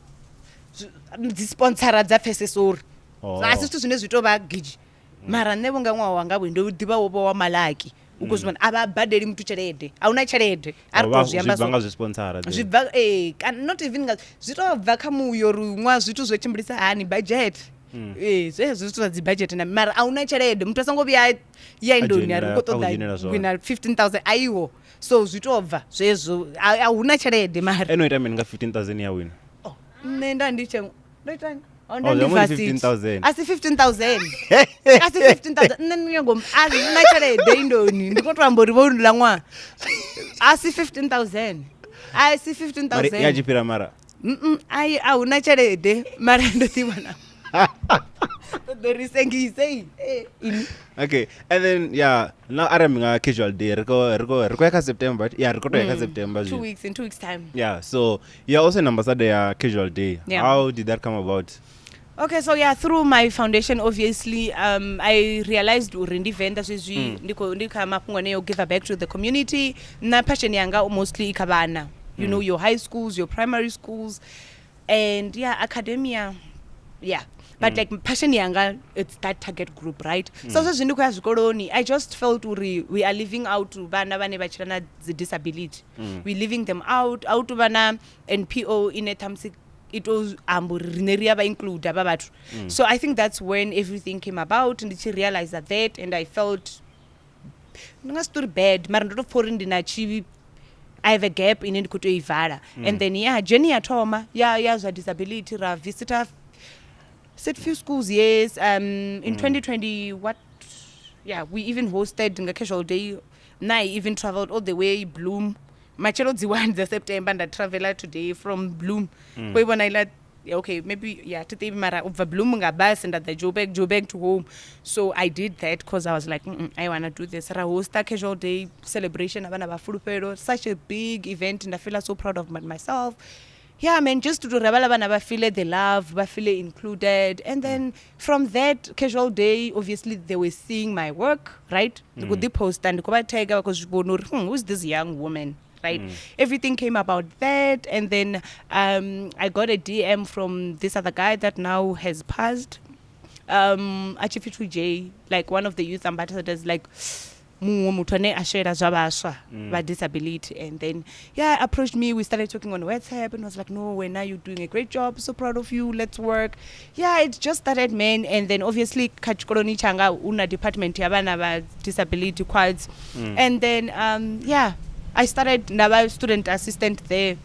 dzi sponsora dza pfesesa uri. Oh. A si zwithu zwine zwi tou vha gidzi. Mara nṋe vho nga ṅwaha wanga vho ndo ḓivha wo vha wa malaki. U khou zwi vhona, a vha badeli muthu tshelede. A huna tshelede. A ri Oh, vha tou zwi amba zwi bva so. nga zwi sponsora Zwi bva, not even nga, zwi tou bva kha muyo uri ṅwaha zwithu zwo tshimbilisa hani, budget. Zwezwo zwithu zwa dzi budget na mara a huna tshelede. Muthu a songo vhuya ya A Indoni a ri dzhenela, u khou a khou ṱoḓa dzhenela zwone. wina 15,000, a iho. So zwi tou bva zwezwo, a huna tshelede mara. Eno ita mini nga 15,000 ya wina? Oh, nṋe nda ndi tshe, ndo itani? Oh, Oh, nda ndi zwi amba ndi varsity. 15,000. A si 15,000. A si 15,000. Nṋe ndi nyago, a si na tshelede Indoni. Ndi khou to amba uri vho ḽa ṅwaha. A si 15,000. A si fifteen Mara thousand. ya tshi fhira mara. Ai, a huna tshelede mara ndo ḓi wana. Ṱoḓa uri sengise, ini. Okay, and then yeah, now arali nga casual day ri khou ya kha September, yeah, ri khou to ya kha September 2 zwino. weeks, in 2 weeks time. Yeah, so you're also an ambassador ya casual day. Yeah. How did that come about? Okay, so yeah, through my foundation, obviously, I realized uri ndi Venḓa zwezwi ndi kha mafhungo ane yo give back to the community. Na passion yanga mostly i kha vhana. You know, your high schools, your primary schools, and yeah, academia. Yeah. But like passion yanga, it's that target group, right? So zwezwi ndi khou ya zwikoloni, I just felt uri we are living out vhana vhane vha tshila na dzi disability. We living them out, out vhana NPO ine ṱhamusi it was amba uri rine ri a vha include avha vhathu. So I think that's when everything came about, ndi tshi realize that, and I felt ndi nga si tori bad, mara ndo to pfa uri ndi na tshi, I have a gap ine ndi khou tea u i vala. And then yeah, journey ya thoma ya zwa disability, ra visita set few schools, yes. In 2020, what? Yeah, we even hosted nga casual day. Na I even traveled all the way Bloom. Matshelo dzi 1 dza September nda travela today from Bloom. Ko ibona ila, yeah, okay, maybe yeah, to think mara ubva Bloom nga bus and at the Joburg, Joburg to home. So I did that because I was like, I want to do this. Ra hosta casual day celebration abana ba fulufhelo, such a big event, and I feel so proud of myself. Yeah, man, just to ri vhana vha feel the love, vha feel included. And then from that casual day, obviously they were seeing my work, right? Ndi khou ḓi posta, ndi khou vha tagga, vha khou zwi vhona uri who's this young woman, right? Everything came about that. And then I got a DM from this other guy that now has passed, a tshi pfi 2J, like one of the youth ambassadors, like muṅwe muthu ane a shela zwa vhaswa vha disability. And then, yeah, approached me. We started talking on WhatsApp and was like, "No, wena, you're doing a great job, so proud of you, let's work." Yeah, it just started, man. And then obviously kha tshikoloni tshanga una department ya vhana vha disability quads. And then yeah, I started, ndavha student assistant there.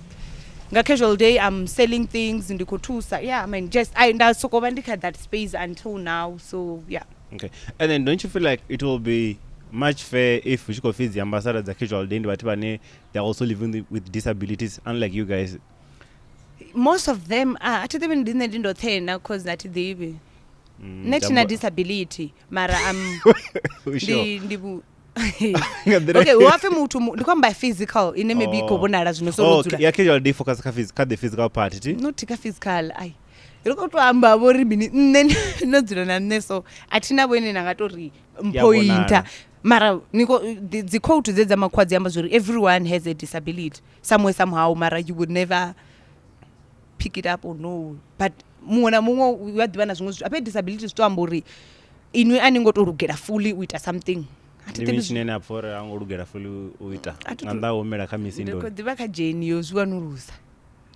Nga casual day I'm selling things, ndi khou thusa. Yeah, I mean, just I nda soko vha ndi kha that space until now, so yeah. Okay, and then don't you feel like it will be much fair if hu tshi khou pfi dzi ambassador dza casual day ndi vhathu vhane they're also living with disabilities, unlike you guys? Most of them are. A thi ḓivhi, ndi nṋe ndi ndoṱhe na, cause a thi ḓivhi. Nṋe thina disability, mara am Sure. ndi Nga nḓila- Okay, wa pfi muthu ndi khou amba physical ine maybe i khou Oh. vhonala zwino, so Oh, ro dzula. Ya casual day focus kha the physical part, ti? Not kha physical, ai, ri khou to amba vho ri mini, nṋe no dzula na nṋe, so a thina vho ine nda nga to ri Ya mpointa. vhonala. Mara niko dzi quote dze dza makhwa dzi amba zwori everyone has a disability somewhere, somehow, mara you would never pick it up or know, but muṅwe na muṅwe u a ḓivha na zwiṅwe zwithu. Ape disability zwi to amba uri inwi a ni ngo to lugela fully u ita something. A thi Ndi ḓivhi. mini tshine na pfa uri a ngo lugela fully u ita A thi nga nnḓa ha u humela kha Ndi khou misindoni? ḓivha kha journey yo zwi wanulusa,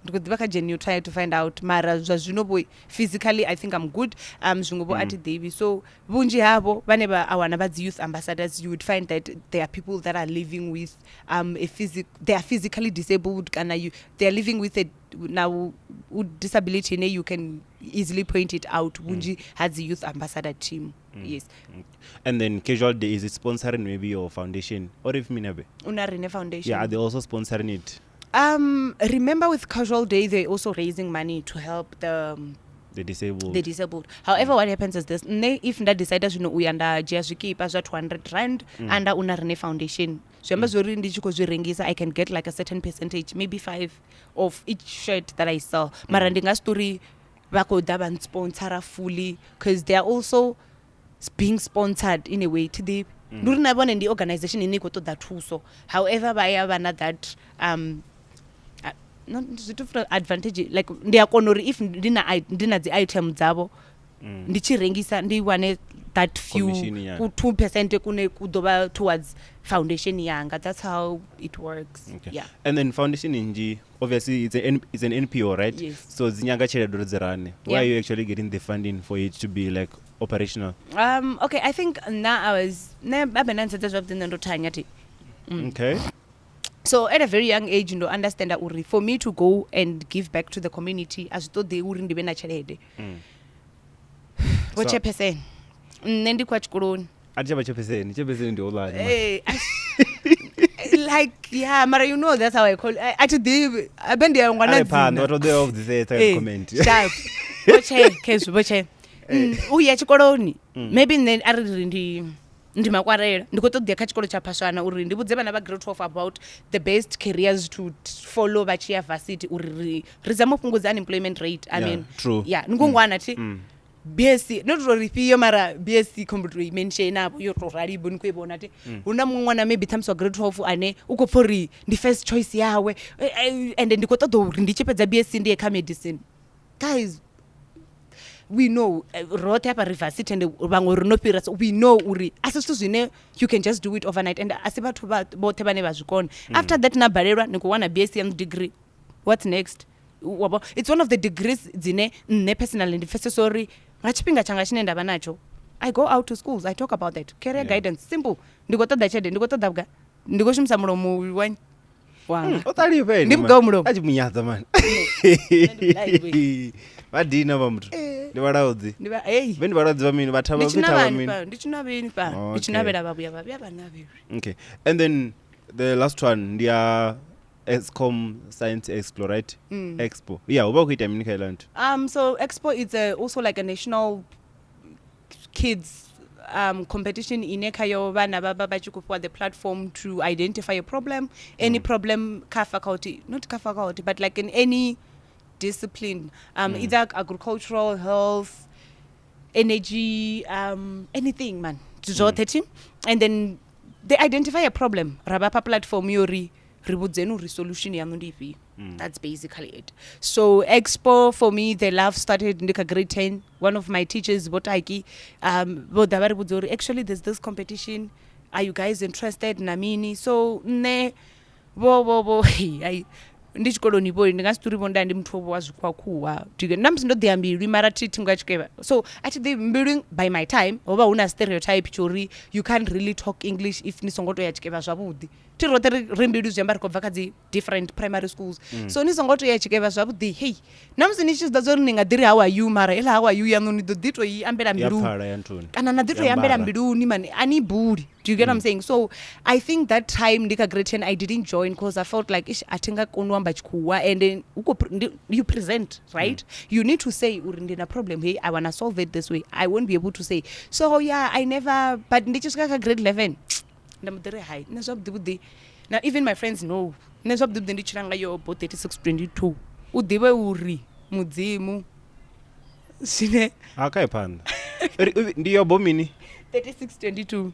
ndi khou ḓivha kha journey yo try to find out, mara zwa zwino vho physically I think I'm good. Zwiṅwe vho a thi ḓivhi. So vhunzhi havho vhane vha a wana vha dzi youth ambassadors, you would find that there are people that are living with a physic, they are physically disabled, kana they are living with a now disability ine you can easily point it out. Vhunzhi ha dzi youth ambassador team, yes. And then casual day, is it sponsoring maybe your foundation or if minabe? Una rine foundation. Yeah, are they also sponsoring it? Remember with casual day, they're also raising money to help the the disabled. The disabled. However, what happens is this: nne if nda decide zwino uya nda dzhia zwikipa zwa 200 rand under una rine foundation, zwi amba zwori ndi tshi khou zwi rengisa, I can get like a certain percentage, maybe 5 of each shirt that I sell. Mara ndi nga si tori vha khou ḓa vha nsponsora fully, because they are also being sponsored in a way. Thi ḓivhi, ndi uri na vhone ndi organization ine i khou ṱoḓa thuso. However, vha ya vha na that not zwithu futhi advantage, like ndi a kona uri if ndi na dzi item dzavho, ndi tshi rengisa ndi wane that few Commission nyana. ku 2% kune ku ḓo vha towards foundation yanga. That's how it works. Okay. Yeah. And then foundation nnzhi, obviously it's an NPO, right? Yes. So dzi nyaga tshelede uri dzi rane. Where Yeah. are you actually getting the funding for it to be like operational? Okay, I think na I was ne abe na nsedza zwavhuḓi, nṋe ndo thanya thi. Okay. So at a very young age ndo understanda uri for me to go and give back to the community, a zwi ṱoḓei uri ndi vhe na tshelede. Vho chairperson, nṋe ndi khou ya tshikoloni. A thi tsha vha chairperson, chairperson ndi houḽani, man. Eh, like, yeah, mara you know that's how I call. A thi ḓivhi abe ndi ya ngwana Are phanḓa dzina. vha ṱoḓea u vhudzisesa Eh, comment. Sharp. Vho chair, khezwi vho chair. U ya tshikoloni, maybe nṋe a ri ri ndi makwarela, ndi khou ṱoḓea kha tshikolo tsha Phaswana uri ndi vhudze vhana vha grade 12 about the best careers to follow vha tshi ya varsity, uri ri zame u fhungudza unemployment rate. I Yeah, mean, true. yeah, ndi ngwana thi BSc, not uri ifhio, mara BSc computer mention avho yo to rali bo ni khou i vhona thi hu na muṅwe ṅwana maybe ṱhamusi wa grade 12 ane u khou pfha uri ndi first choice yawe. And ndi khou ṱoḓa uri ndi tshi fhedza BSc ndi ye kha medicine. Guys, we know, roṱhe hafha ri varsity and vhaṅwe ri no fhira, so we know uri a si zwithu zwine you can just do it overnight, and a si vhathu vhoṱhe vhane vha zwi kona. After that na balelwa, ni khou wana BSc yaṋu degree, what's next? Wabo, it's one of the degrees dzine nṋe personally ndi pfesesa uri nga tshifhinga tshanga tshine nda vha natsho, I go out to schools, I talk about that career guidance, simple. Ndi khou ṱoḓa tshelede, ndi khou ṱoḓa vhugai, ndi khou shumisa mulomo wanyi wanga. O ṱalifha ene, Ndi man. vhugao mulomo? A tshi munyadza, man. Ndi blind. Vha dina vha muthu. Ndi vhalaudzi. Ndi vha hey. Vhe ndi vhalaudzi vha mini? Vha thavha Ndi vha thavha tshinavhani mini? fha, ndi tshinavheni fha, ndi Okay. tshinavhela vha vhuya vha vhuya vha navhelwi. Okay. And then the last one ndi ya Eskom Science Expo, right? Expo. Yeah, hu vha hu khou ita mini kha iḽa nthu? So Expo is also like a national kids competition ine khayo vhana vha tshi khou fhiwa the platform to identify a problem, any problem kha faculty, not kha faculty, but like in any discipline, either agricultural, health, energy, anything man, zwoṱhe thi. And then they identify a problem, ra vha fha platform yo ri ri vhudzeni uri solution yaṋu ndi ifhio. That's basically it. So expo for me, the love started ndi kha grade 10. One of my teachers, Vhotaki, vho ḓa vha ri vhudza uri actually there's this competition, are you guys interested na mini? So nṋe vho vho vho ai ndi tshikoloni vho ndi nga si ṱuri vho nda ndi muthu wa zwikhwakhuwa na musi ndo ḓi ya mbilwi mara thi thi nga tshikevha, so a thi ḓi mbilwi. By my time ho vha hu na stereotype tsho uri you can't really talk English if ni songo to ya tshikevha zwavhuḓi. Thi roṱhe ri mbilwi zwi amba ri khou bva kha dzi different primary schools, so ni songo to ya tshikevha zwavhuḓi, hei na musi ni tshi zwi ḓivha uri ni nga ḓi ri how are you, mara heiḽa how are you yaṋu ni ḓo ḓi to i ambela Ya mbiluni pfala ya nthuni. Kana na ḓi to Ya i ambela mbara. Mbiluni mani a ni buli. Do you get what I'm saying? So I think that time ndi kha grade 10, I didn't join because I felt like ish, a thi nga koni u amba tshikhuwa, and then u khou you present, right? You need to say uri ndi na problem hey, I wanna solve it this way, I won't be able to say. So yeah, I never. But ndi tshi swika kha grade 11, nda mbo ḓi ri hai, nṋe zwavhuḓi vhuḓi na even my friends know, nṋe zwavhuḓi vhuḓi ndi tshila nga yo bo 3622, u ḓivhe uri mudzimu zwine Ha kha phanḓa. Ndi yo bo mini? 3622.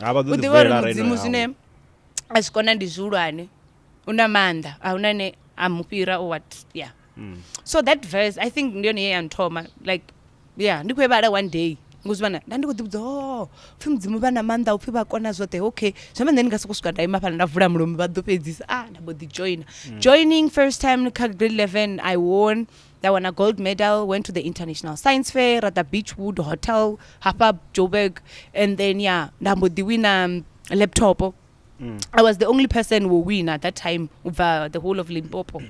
Ha vha ḓo U ḓi ḓivha uri vulela arali mudzimu ino zwine yawe. A zwi kona ndi zwihulwane, u na maanḓa, a huna ane a mu fhira or what, yeah. So that verse, I think ndi yone ye ya nthoma, like yeah, ndi khou i vhala one day ngozwi nda ndi khou ḓi vhudza, oh, pfhi mudzimu vha na maanḓa, upfhi vha kona zwoṱhe, okay, zwi amba nṋe ndi nga soko swika nda ima fhala nda vula mulomo vha ḓo fhedzisa. Ah, nda mbo ḓi joina. Joining first time kha grade 11, I won, nda wana gold medal, went to the international science fair at the Beachwood Hotel hafha Joburg, and then yeah, nda mbo ḓi wina laptop. I was the only person who win at that time ubva the whole of Limpopo.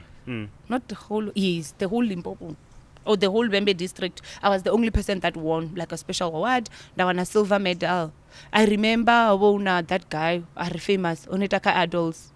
Not the whole, yes, the whole Limpopo or the whole Vhembe district. I was the only person that won like a special award. Nda wana silver medal. I remember ho vha hu na that guy a re famous o no ita kha Idols.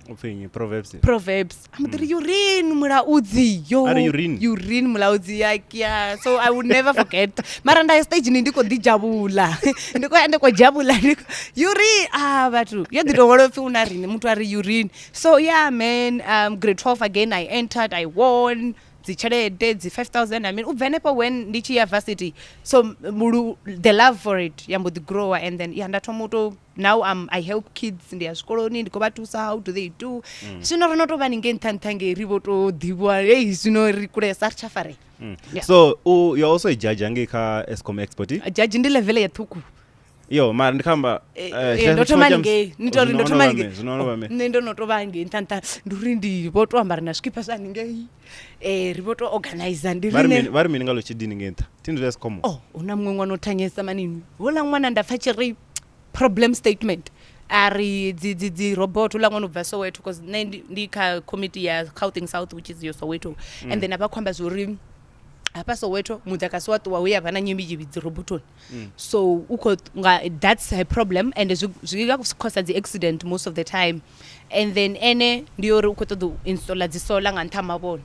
Upfi nnyi? Proverbs. Proverbs. I'm mm. Urine Mulaudzi, yo. Ari urine. Urine Mulaudzi, like yeah. So I would never forget. Mara nda stage ni ndi khou ḓi dzhavhula. Ndi khou ya ndi khou dzhavhula ndi urine, ah, vhathu. Yo ḓi to hwala upfi una rine muthu ari urine. So yeah man, grade 12 again I entered, I won dzi tshelede dzi 5000, I mean, u bva henefho when ndi tshi ya varsity, so mulu, the love for it ya mbo ḓi grower, and then yeah, nda thoma u to now I help kids, ndi ya zwikoloni ndi khou vha thusa, how do they do. Zwino ro no tou vha ningei nṱha nṱha ngei ri vho to ḓivhiwa hei, zwino ri kulesa ri tsha farea. Yeah. So you're also a judge hangei kha Eskom Expo ti? Judge ndi level ya ṱhukhu. Yo, mara ndi khamba Eh, eh, ndo thoma ningei ni tori ndo thoma ningei. Zwino ono vha me. Nṋe ndo no to vha ngei nṱha nṱha, ndi uri ndi vho to ambara na zwikipa zwa ningei, ri vho to organizer ndi Vha ri rine. mini, vha ri mini nga lutshidini ngei nṱha? Thi ndi zwa Eskom. Oh, hu na muṅwe ṅwana o thanyesa manini houḽa ṅwana, nda pfa tshi ri problem statement a ri dzi dzi dzi robot, uḽa ṅwana u bva Soweto, cause nṋe ndi kha committee ya Gauteng South, which is yo Soweto, and then a vha khou amba zwori hafha Soweto muḓagasi wa ṱuwa hu ya vha na nyimbidzhivhi dzi robotoni, so u khou nga that's her problem, and zwi zwi a cause dzi accident most of the time. And then ene ndi uri u khou ṱoḓa u installer dzi solar nga nṱha ha mavhone,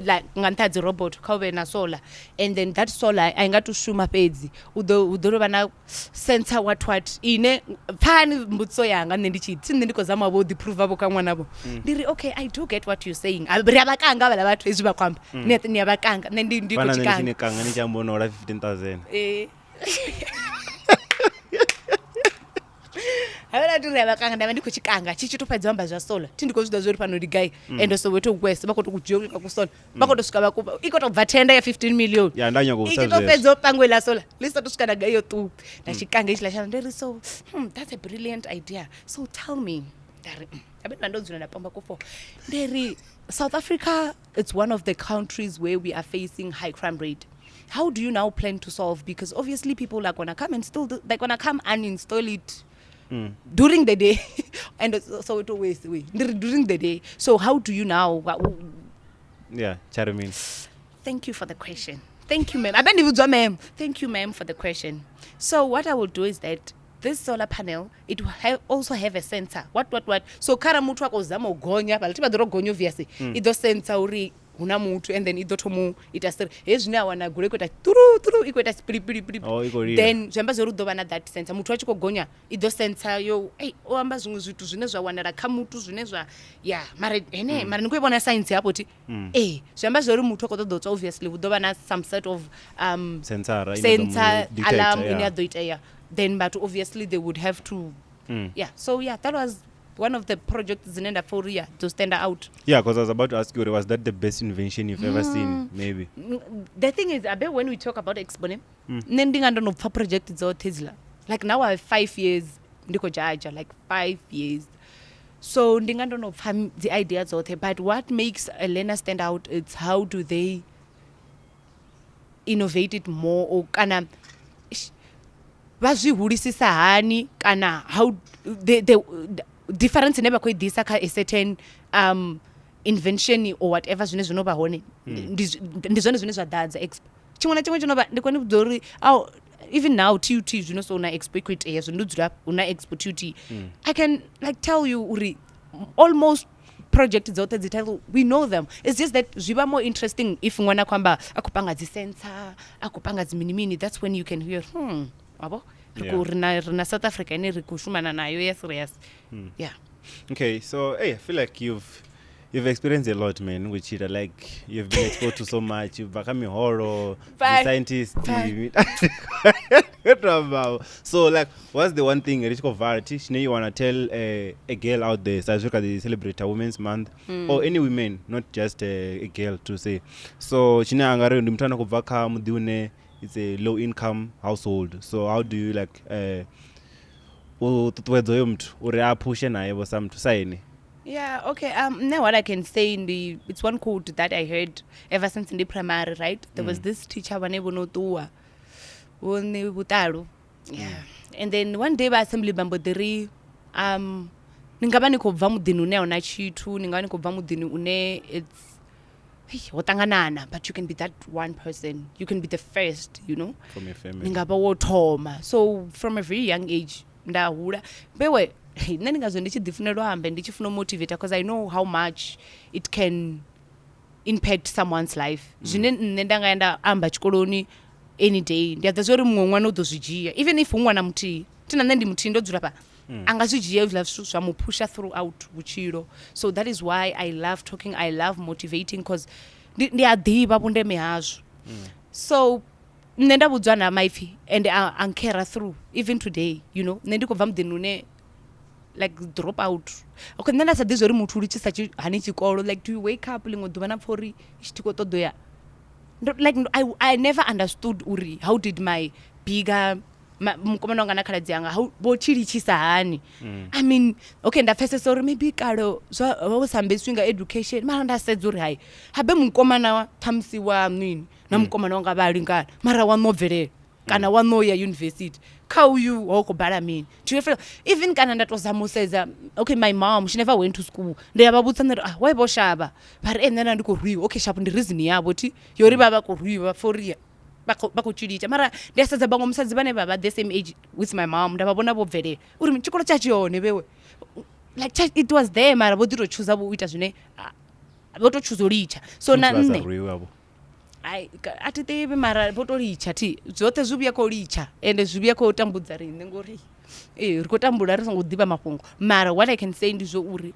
like nga nṱha ha dzi robot, kha hu vhe na solar, and then that solar a i nga to shuma fhedzi, u ḓo hu ḓo vha na sensor what what ine. Pfani mbudziso yanga nṋe ndi tshi thi nṋe ndi khou zama vho ḓi prova vho kha ṅwana vho, ndi ri okay, I do get what you saying. Ri a vha kanga vhala vhathu hezwi vha khou amba, ni a vha kanga, nṋe ndi khou Fana nṋe ndi tshikanga. tshi ni kanga ni tshi amba no hola 15,000. Eh. Havhala ndi ri a vha kanga, nda vha ndi khou tshikanga tshi tshi to fhedza u amba zwa solar, thi ndi khou zwi ḓivha zwa uri fhano ndi gai, ende Soweto west vha khou to ku dzhia ku solar, vha khou to swika vha ku i khou to bva tenda ya 15 million. Ya nda nyaga u I vhudzisa tshi to zwezwo. fhedza u pangwa iḽa solar ḽi sa to swika na gai yo ṱuwa, nda tshikanga hetshiḽa tshala, ndi ri so that's a brilliant idea, so tell me, nda ri abe nda ndo dzula nda pamba kufo, ndi ri South Africa, it's one of the countries where we are facing high crime rate. How do you now plan to solve, because obviously people are gonna come and still they're gonna come and install it during the day, and so it always way during the day, so how do you now Yeah, tshari mini? Thank you for the question. Thank you, ma'am. I been vhudzwa ma'am. Thank you, ma'am, for the question. So what I will do is that this solar panel, it will also have a sensor. What, what, what? So kara muthu a khou zama u gonya hafhaḽa, thi vha ḓo ro gonya obviously. I ḓo sensor uri hu na muthu and then i ḓo thoma u ita siri hezwi zwine a wana goloi i khou ita turu turu i khou ita sipilipilipili Oh, i khou lila. then zwi amba zwori hu ḓo vha na that sensor muthu a tshi khou gonya i ḓo sensor yo ei o amba zwiṅwe zwithu zwine zwa wanala kha muthu zwine zwa ya mara hene mara ni khou i vhona science hafho thi ee zwi amba zwori muthu a khou ṱoḓa u tswa obviously hu ḓo vha na some sort of Sensara ine ya ḓo mu sensor detector, alarm yeah. ine ya ḓo itea then but obviously they would have to yeah so yeah that was one of the projects dzine nda pfa uri yeah dzo stand out. Yeah, because I was about to ask you, was that the best invention you've ever seen? Maybe. The thing is, abe when we talk about expo ne nṋe ndi nga ndo no pfa project dzoṱhe dzila like now I have 5 years ndi khou judge like 5 years so ndi nga ndo no pfa dzi idea dzoṱhe but what makes a learner stand out it's how do they innovate it more or kana vha zwi hulisisa hani kana how the difference ine vha khou i ḓisa kha a certain invention or whatever zwine zwo no vha hone ndi zwone zwine zwa ḓadza expo tshiṅwe na tshiṅwe tshi no vha ndi kone vhudza uri au even now TUT zwino so na expo i khou itea zwino ndo dzula hu na expo TUT I can like tell you uri almost project dzoṱhe dzi title we know them it's just that zwi vha more interesting if ṅwana a khou amba a khou panga dzi sensor a khou panga dzi mini mini that's when you can hear wabo ri khou ri na ri na South Africa ine ri khou shumana nayo ya serious yeah. Okay, so hey, I feel like you've experienced a lot, man, with Chida. Like you've been exposed to so much. You've become a horror, the scientist. So like, what's the one thing, Richiko Varity, you wanna tell a girl out there, South Africa, they celebrate a Women's Month, or any women, not just a girl to say. So chine angare ndi muthu ane khou bva kha muḓi une it's a low income household. So how do you like u ṱuṱuwedza hoyo muthu uri a phushe naye vho sa muthu sa ene? Yeah, okay. Now what I can say in the it's one quote that I heard ever since in the primary, right? There was this teacher vhane vho no ṱuwa vho ne vhuṱalu. Yeah. And then one day vha assembly vha mbo ḓi ri ni nga vha ni khou bva muḓini une a huna tshithu, ni nga vha ni khou bva muḓini une it's hey, ho ṱanganana, but you can be that one person. You can be the first, you know. From your family. Ni nga vha wo thoma. So from a very young age nda hula. Mbewe nṋe ndi ngazwo ndi tshi ḓi funela u amba, ndi tshi funa u motivate because I know how much it can impact someone's life. Zwine nṋe nda nga ya nda amba tshikoloni any day, ndi a ḓivha uri muṅwe ṅwana u ḓo zwi dzhia, even if hu ṅwana muthihi, thi na nṋe ndi muthihi ndo dzula fha, a nga zwi dzhia hezwiḽa zwithu zwa mu phusha throughout vhutshilo. So that is why I love talking, I love motivating because ndi a ḓivha vhundeme hazwo. So nṋe nda vhudzwa na maipfi and a nkera through even today, you know. Nṋe ndi khou bva muḓini une like drop out. Okay, nṋe nda sa ḓivhi uri muthu u litshisa hani tshikolo, like do you wake up ḽiṅwe ḓuvha na pfa uri tshi khou ṱoḓa uya. Like I never understood uri how did my bigger mukomana wanga na khaladzi anga how vho tshi litshisa hani. I mean, okay, nda pfesesa uri maybe kale zwa vha sa ambesiwi nga education, mara nda sedza uri hai habe mukomana wa ṱhamusi wa nwini na mukomana wanga vha lingana, mara wa no bvelela kana wa no ya university kha uyu ho khou bala mini. Do you feel even kana nda to zama u sedza, okay, my mom she never went to school, ndi ya vha vhudza nda ri ah why vho shavha, vha ri nṋe nda ndi khou rwiwa. Okay, sharp ndi reason yavho thi yori vha vha khou rwiwa vha pfa uri vha khou tshilitsha. Mara ndi a sedza vhaṅwe musadzi vhane vha vha the same age with my mom, nda vha vhona vho bvelela uri tshikolo tsha tshi hone vhewe, like it was there, mara vho ḓi to chooser vho ita zwine vho to chooser u litsha. So na nṋe ai a thi ḓivhi, mara vho to litsha thi zwoṱhe zwi vhuya khou litsha ende zwi vhuya khou tambudza riṋe ngori ee ri khou tambula ri songo ḓivha mafhungo. Mara what I can say ndi zwo uri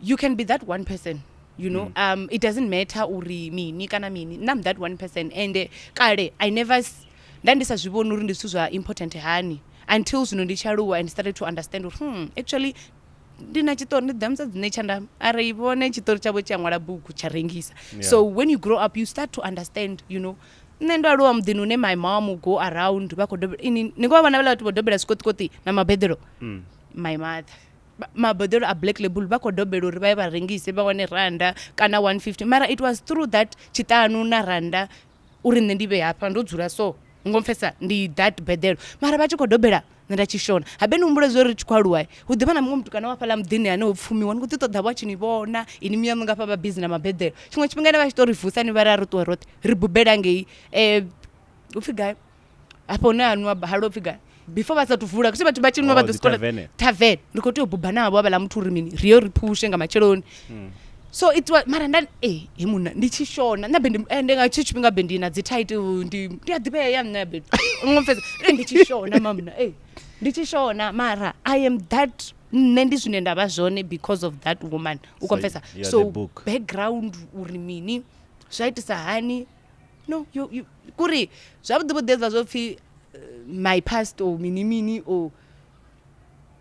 you can be that one person, you know. It doesn't matter uri mini kana mini, nṋe I'm that one person. And kale I never nda ndi sa zwi vhoni uri ndi zwithu zwa important hani until zwino ndi tshi aluwa and started to understand uri actually ndi na tshiṱori, ndi ḓa musadzi nṋe tsha nda a ri vhone tshiṱori tshavho tshi a ṅwala bugu tsha rengisa. So when you grow up you start to understand, you know. Nṋe ndo aluwa muḓini une my mom will go around vha khou dobela ini ni khou vha vhona vhaḽa vhathu vho dobela zwikoṱikoṱi na mabeḓelo. My mother mabeḓelo a Black Label vha khou dobela uri vha ye vha rengise vha wane randa kana 150, mara it was through that tshiṱanu na randa uri nṋe ndi vhe hafha ndo dzula so ngo pfesa ndi that beḓelo, mara vha tshi khou dobela nṋe nda tshi shona. Habe ni humbule zwo ri tshi khou aluwa hu ḓivha na muṅwe muthu kana wa fhaḽa muḓini ane o pfumiwa ni khou ḓi ṱoḓa vho a tshi ni vhona ini miyaṋu nga fha vha busy na mabeḓelo. Tshiṅwe tshifhinga vha tshi to ri vusa ni vha ri a ri ṱuwe roṱhe ri bubela ngei upfhi gai hafho hune ha nwiwa halwa upfhi gai before vha sathu vula kusi vhathu vha tshi nwa vha ḓo swikola tavern, ndi khou tea u buba navho havhaḽa muthu uri mini ri yo ri phushe nga matsheloni. So it was mara nda he munna ndi tshi shona nṋe be ende nga tshi tshifhinga be ndi na dzi title ndi ndi a ḓivhea ya nṋe be ngopfesa ndi tshi shona mamna ndi tshi shona mara I am that nṋe ndi zwine nda vha zwone because of that woman u konfesa. So background uri mini zwa itisa hani no you, you kuri zwavhuḓi vhuḓi hezwiḽa zwo pfhi my past or mini mini or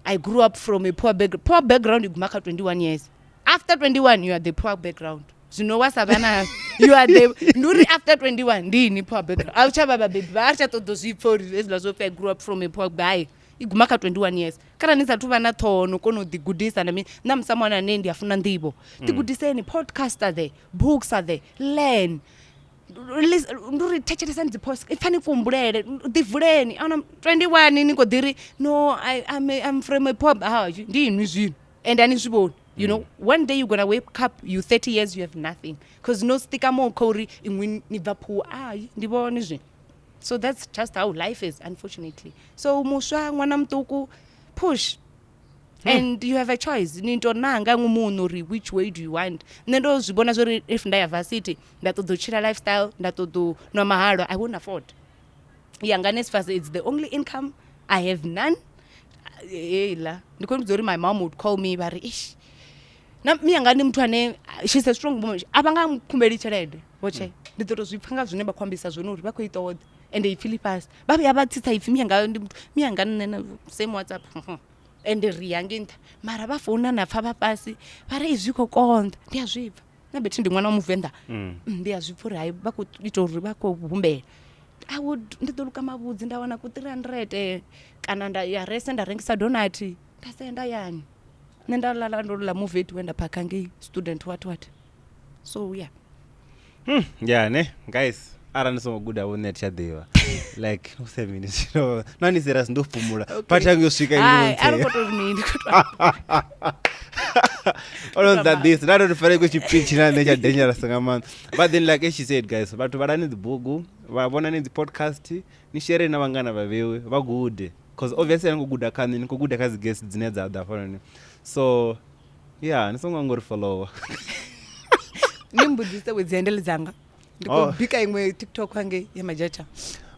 I grew up from a poor background. Poor background iguma kha 21 years. After 21 you are the poor background. Zwino wa sa vha na you are the ndi uri after 21 ndi ini poor background. A u tsha vha vhabebi vha a tsha ṱoḓa u zwi pfa uri hezwiḽa zwo pfhi I grew up from a poor guy. I guma kha 21 years. Kharali ni sathu vha na ṱhoho no kona u ḓi gudisa na mini na musa mwana ane ndi a funa nḓivho. Ḓi gudiseni podcasts are there, books are there, learn. Ndi uri thetshelesani dzi post ipfani kuhumbulele ḓi vuleni ahuna 21 ni kho ḓi ri no I, I'm, a, I'm from a poor ha ndi inwi zwino and ani zwi vhoni you know one day you gonna wake up you 30 years you have nothing cause no stika more kha uri inwi ni bva poor ai ndi vhone zwino. So that's just how life is unfortunately. So muswa ṅwana muṱuku push and you have a choice ni to nanga nṅwe muṋe uri which way do you want. Nṋe ndo zwi vhona zwori if nda ya varsity nda ṱoḓa u tshila lifestyle nda ṱoḓa u nwa mahalwa I won't afford. Yanga NSFAS it's the only income I have none. Heiḽa ndi khou vhudza uri my mom would call me vha ri ish na miyanga ndi muthu ane she's a strong woman a vha nga khumbeli tshelede vhotshe ndi ḓo to zwi pfha nga zwine vha khou ambisa zwone uri vha khou i ṱoḓa ende ipfhi ḽi fhasi vha vhuya vha tsitsa ipfhi miyanga ndi muthu miyanga nṋe na same WhatsApp ende ri ya ngei nṱha mara vha founa na pfha vha fhasi vha ri zwi khou konḓa ndi a zwi pfha na bethi ndi ṅwana wa muvenḓa ndi a zwi pfha uri hai vha khou ita uri vha khou humbela. I would ndi ḓo luka mavhudzi nda wana ku 300 kana nda ya rese nda rengisa donut nda senda yani nṋe nda lala ndo ḽa muvethi we nda phakha ngei student what what so yeah. Yeah ne guys arali ni songo guda vho nṋe thi tsha ḓivha like u se mini zwino na ni serious ndo fhumula part yangu yo swika Hai, a ri khou tou ri mini, khou tou all of that this nda ndo fare ku tshipitshi na nṋe tsha dangerous nga maanḓa. But then like as she said guys vhathu vhalani dzi bugu vha vhonani dzi podcast ni share na vhangana vha vhewe vha gude cause obviously ani khou guda kha nṋe ni khou guda kha dzi guest dzine dza ḓa hafhanoni. So yeah ni songo ngori follower. Ni mbudzise we dzi handle dzanga ndi khou bika iṅwe TikTok hangei ya madzhetsha.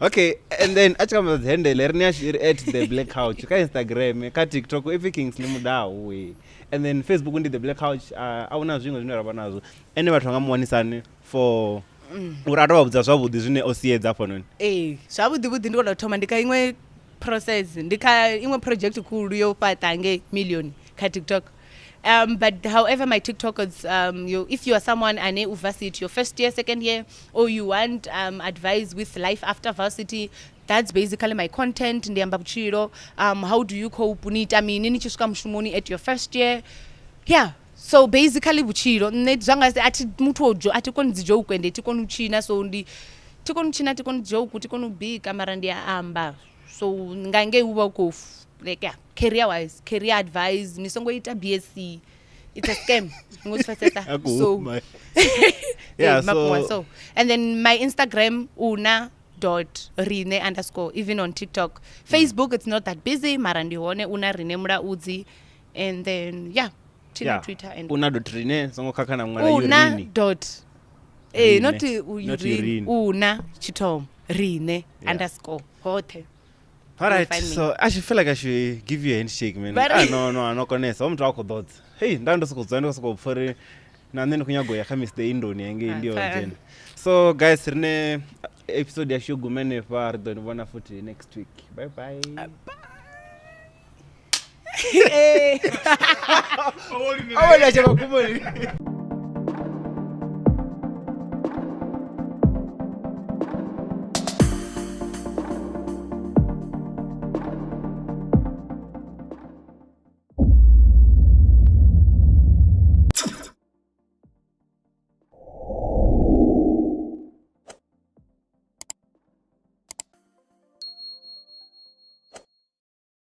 Okay, and then a tshi kha dzi handle ri ni ri at the Black Couch kha Instagram, kha TikTok ipfi Kingsley Mudau we. And then Facebook ndi the Black Couch. A huna zwiṅwe zwine ra vha nazwo. Ene vhathu vha nga mu wanisani for uri a to vha vhudza zwavhuḓi zwine o siedza hafhanoni. Ee, zwavhuḓi vhuḓi ndi khou tou thoma ndi kha iṅwe process ndi kha iṅwe project khulu yo fhaṱa ngei million kha TikTok. But however, my TikTok is, you, if you are someone ane u varsity, your first year, second year, or you want advice with life after varsity, that's basically my content. Ndi amba vhutshilo, how do you cope, ni ita mini ni tshi swika mushumoni at your first year. Yeah, so basically vhutshilo nṋe zwanga a thi muthu o a thi koni dzi joke ende thi koni u tshina, so ndi thi koni u tshina, thi koni joke, thi koni u bika, mara ndi a amba. So nga ngei u vha u khou like yeah, career wise, career advice, ni songo ita BSc, it's a scam. Ngo zwi pfesesa. So yeah, so, so and then my Instagram una dot rine underscore, even on TikTok, Facebook it's not that busy mara ndi hone una rine mulaudzi, and then yeah, Tina, Twitter and una dot rine songo khakha na ṅwala una urine dot not urine, una tshithomo rine underscore hothe. All right, so I should feel like I should give you a handshake, man. Ah, no, no konesa. O muthu a khou ḓodza. Hey, nda ndo sokou dzula ndi khou sokou pfha uri na nṋe ndi khou nyaga u ya kha Mr Indoni hangei ndi yo dzhena. So guys, rine episode yashu yo guma henefha, ri ḓo ni vhona futhi next week. Bye bye. Bye.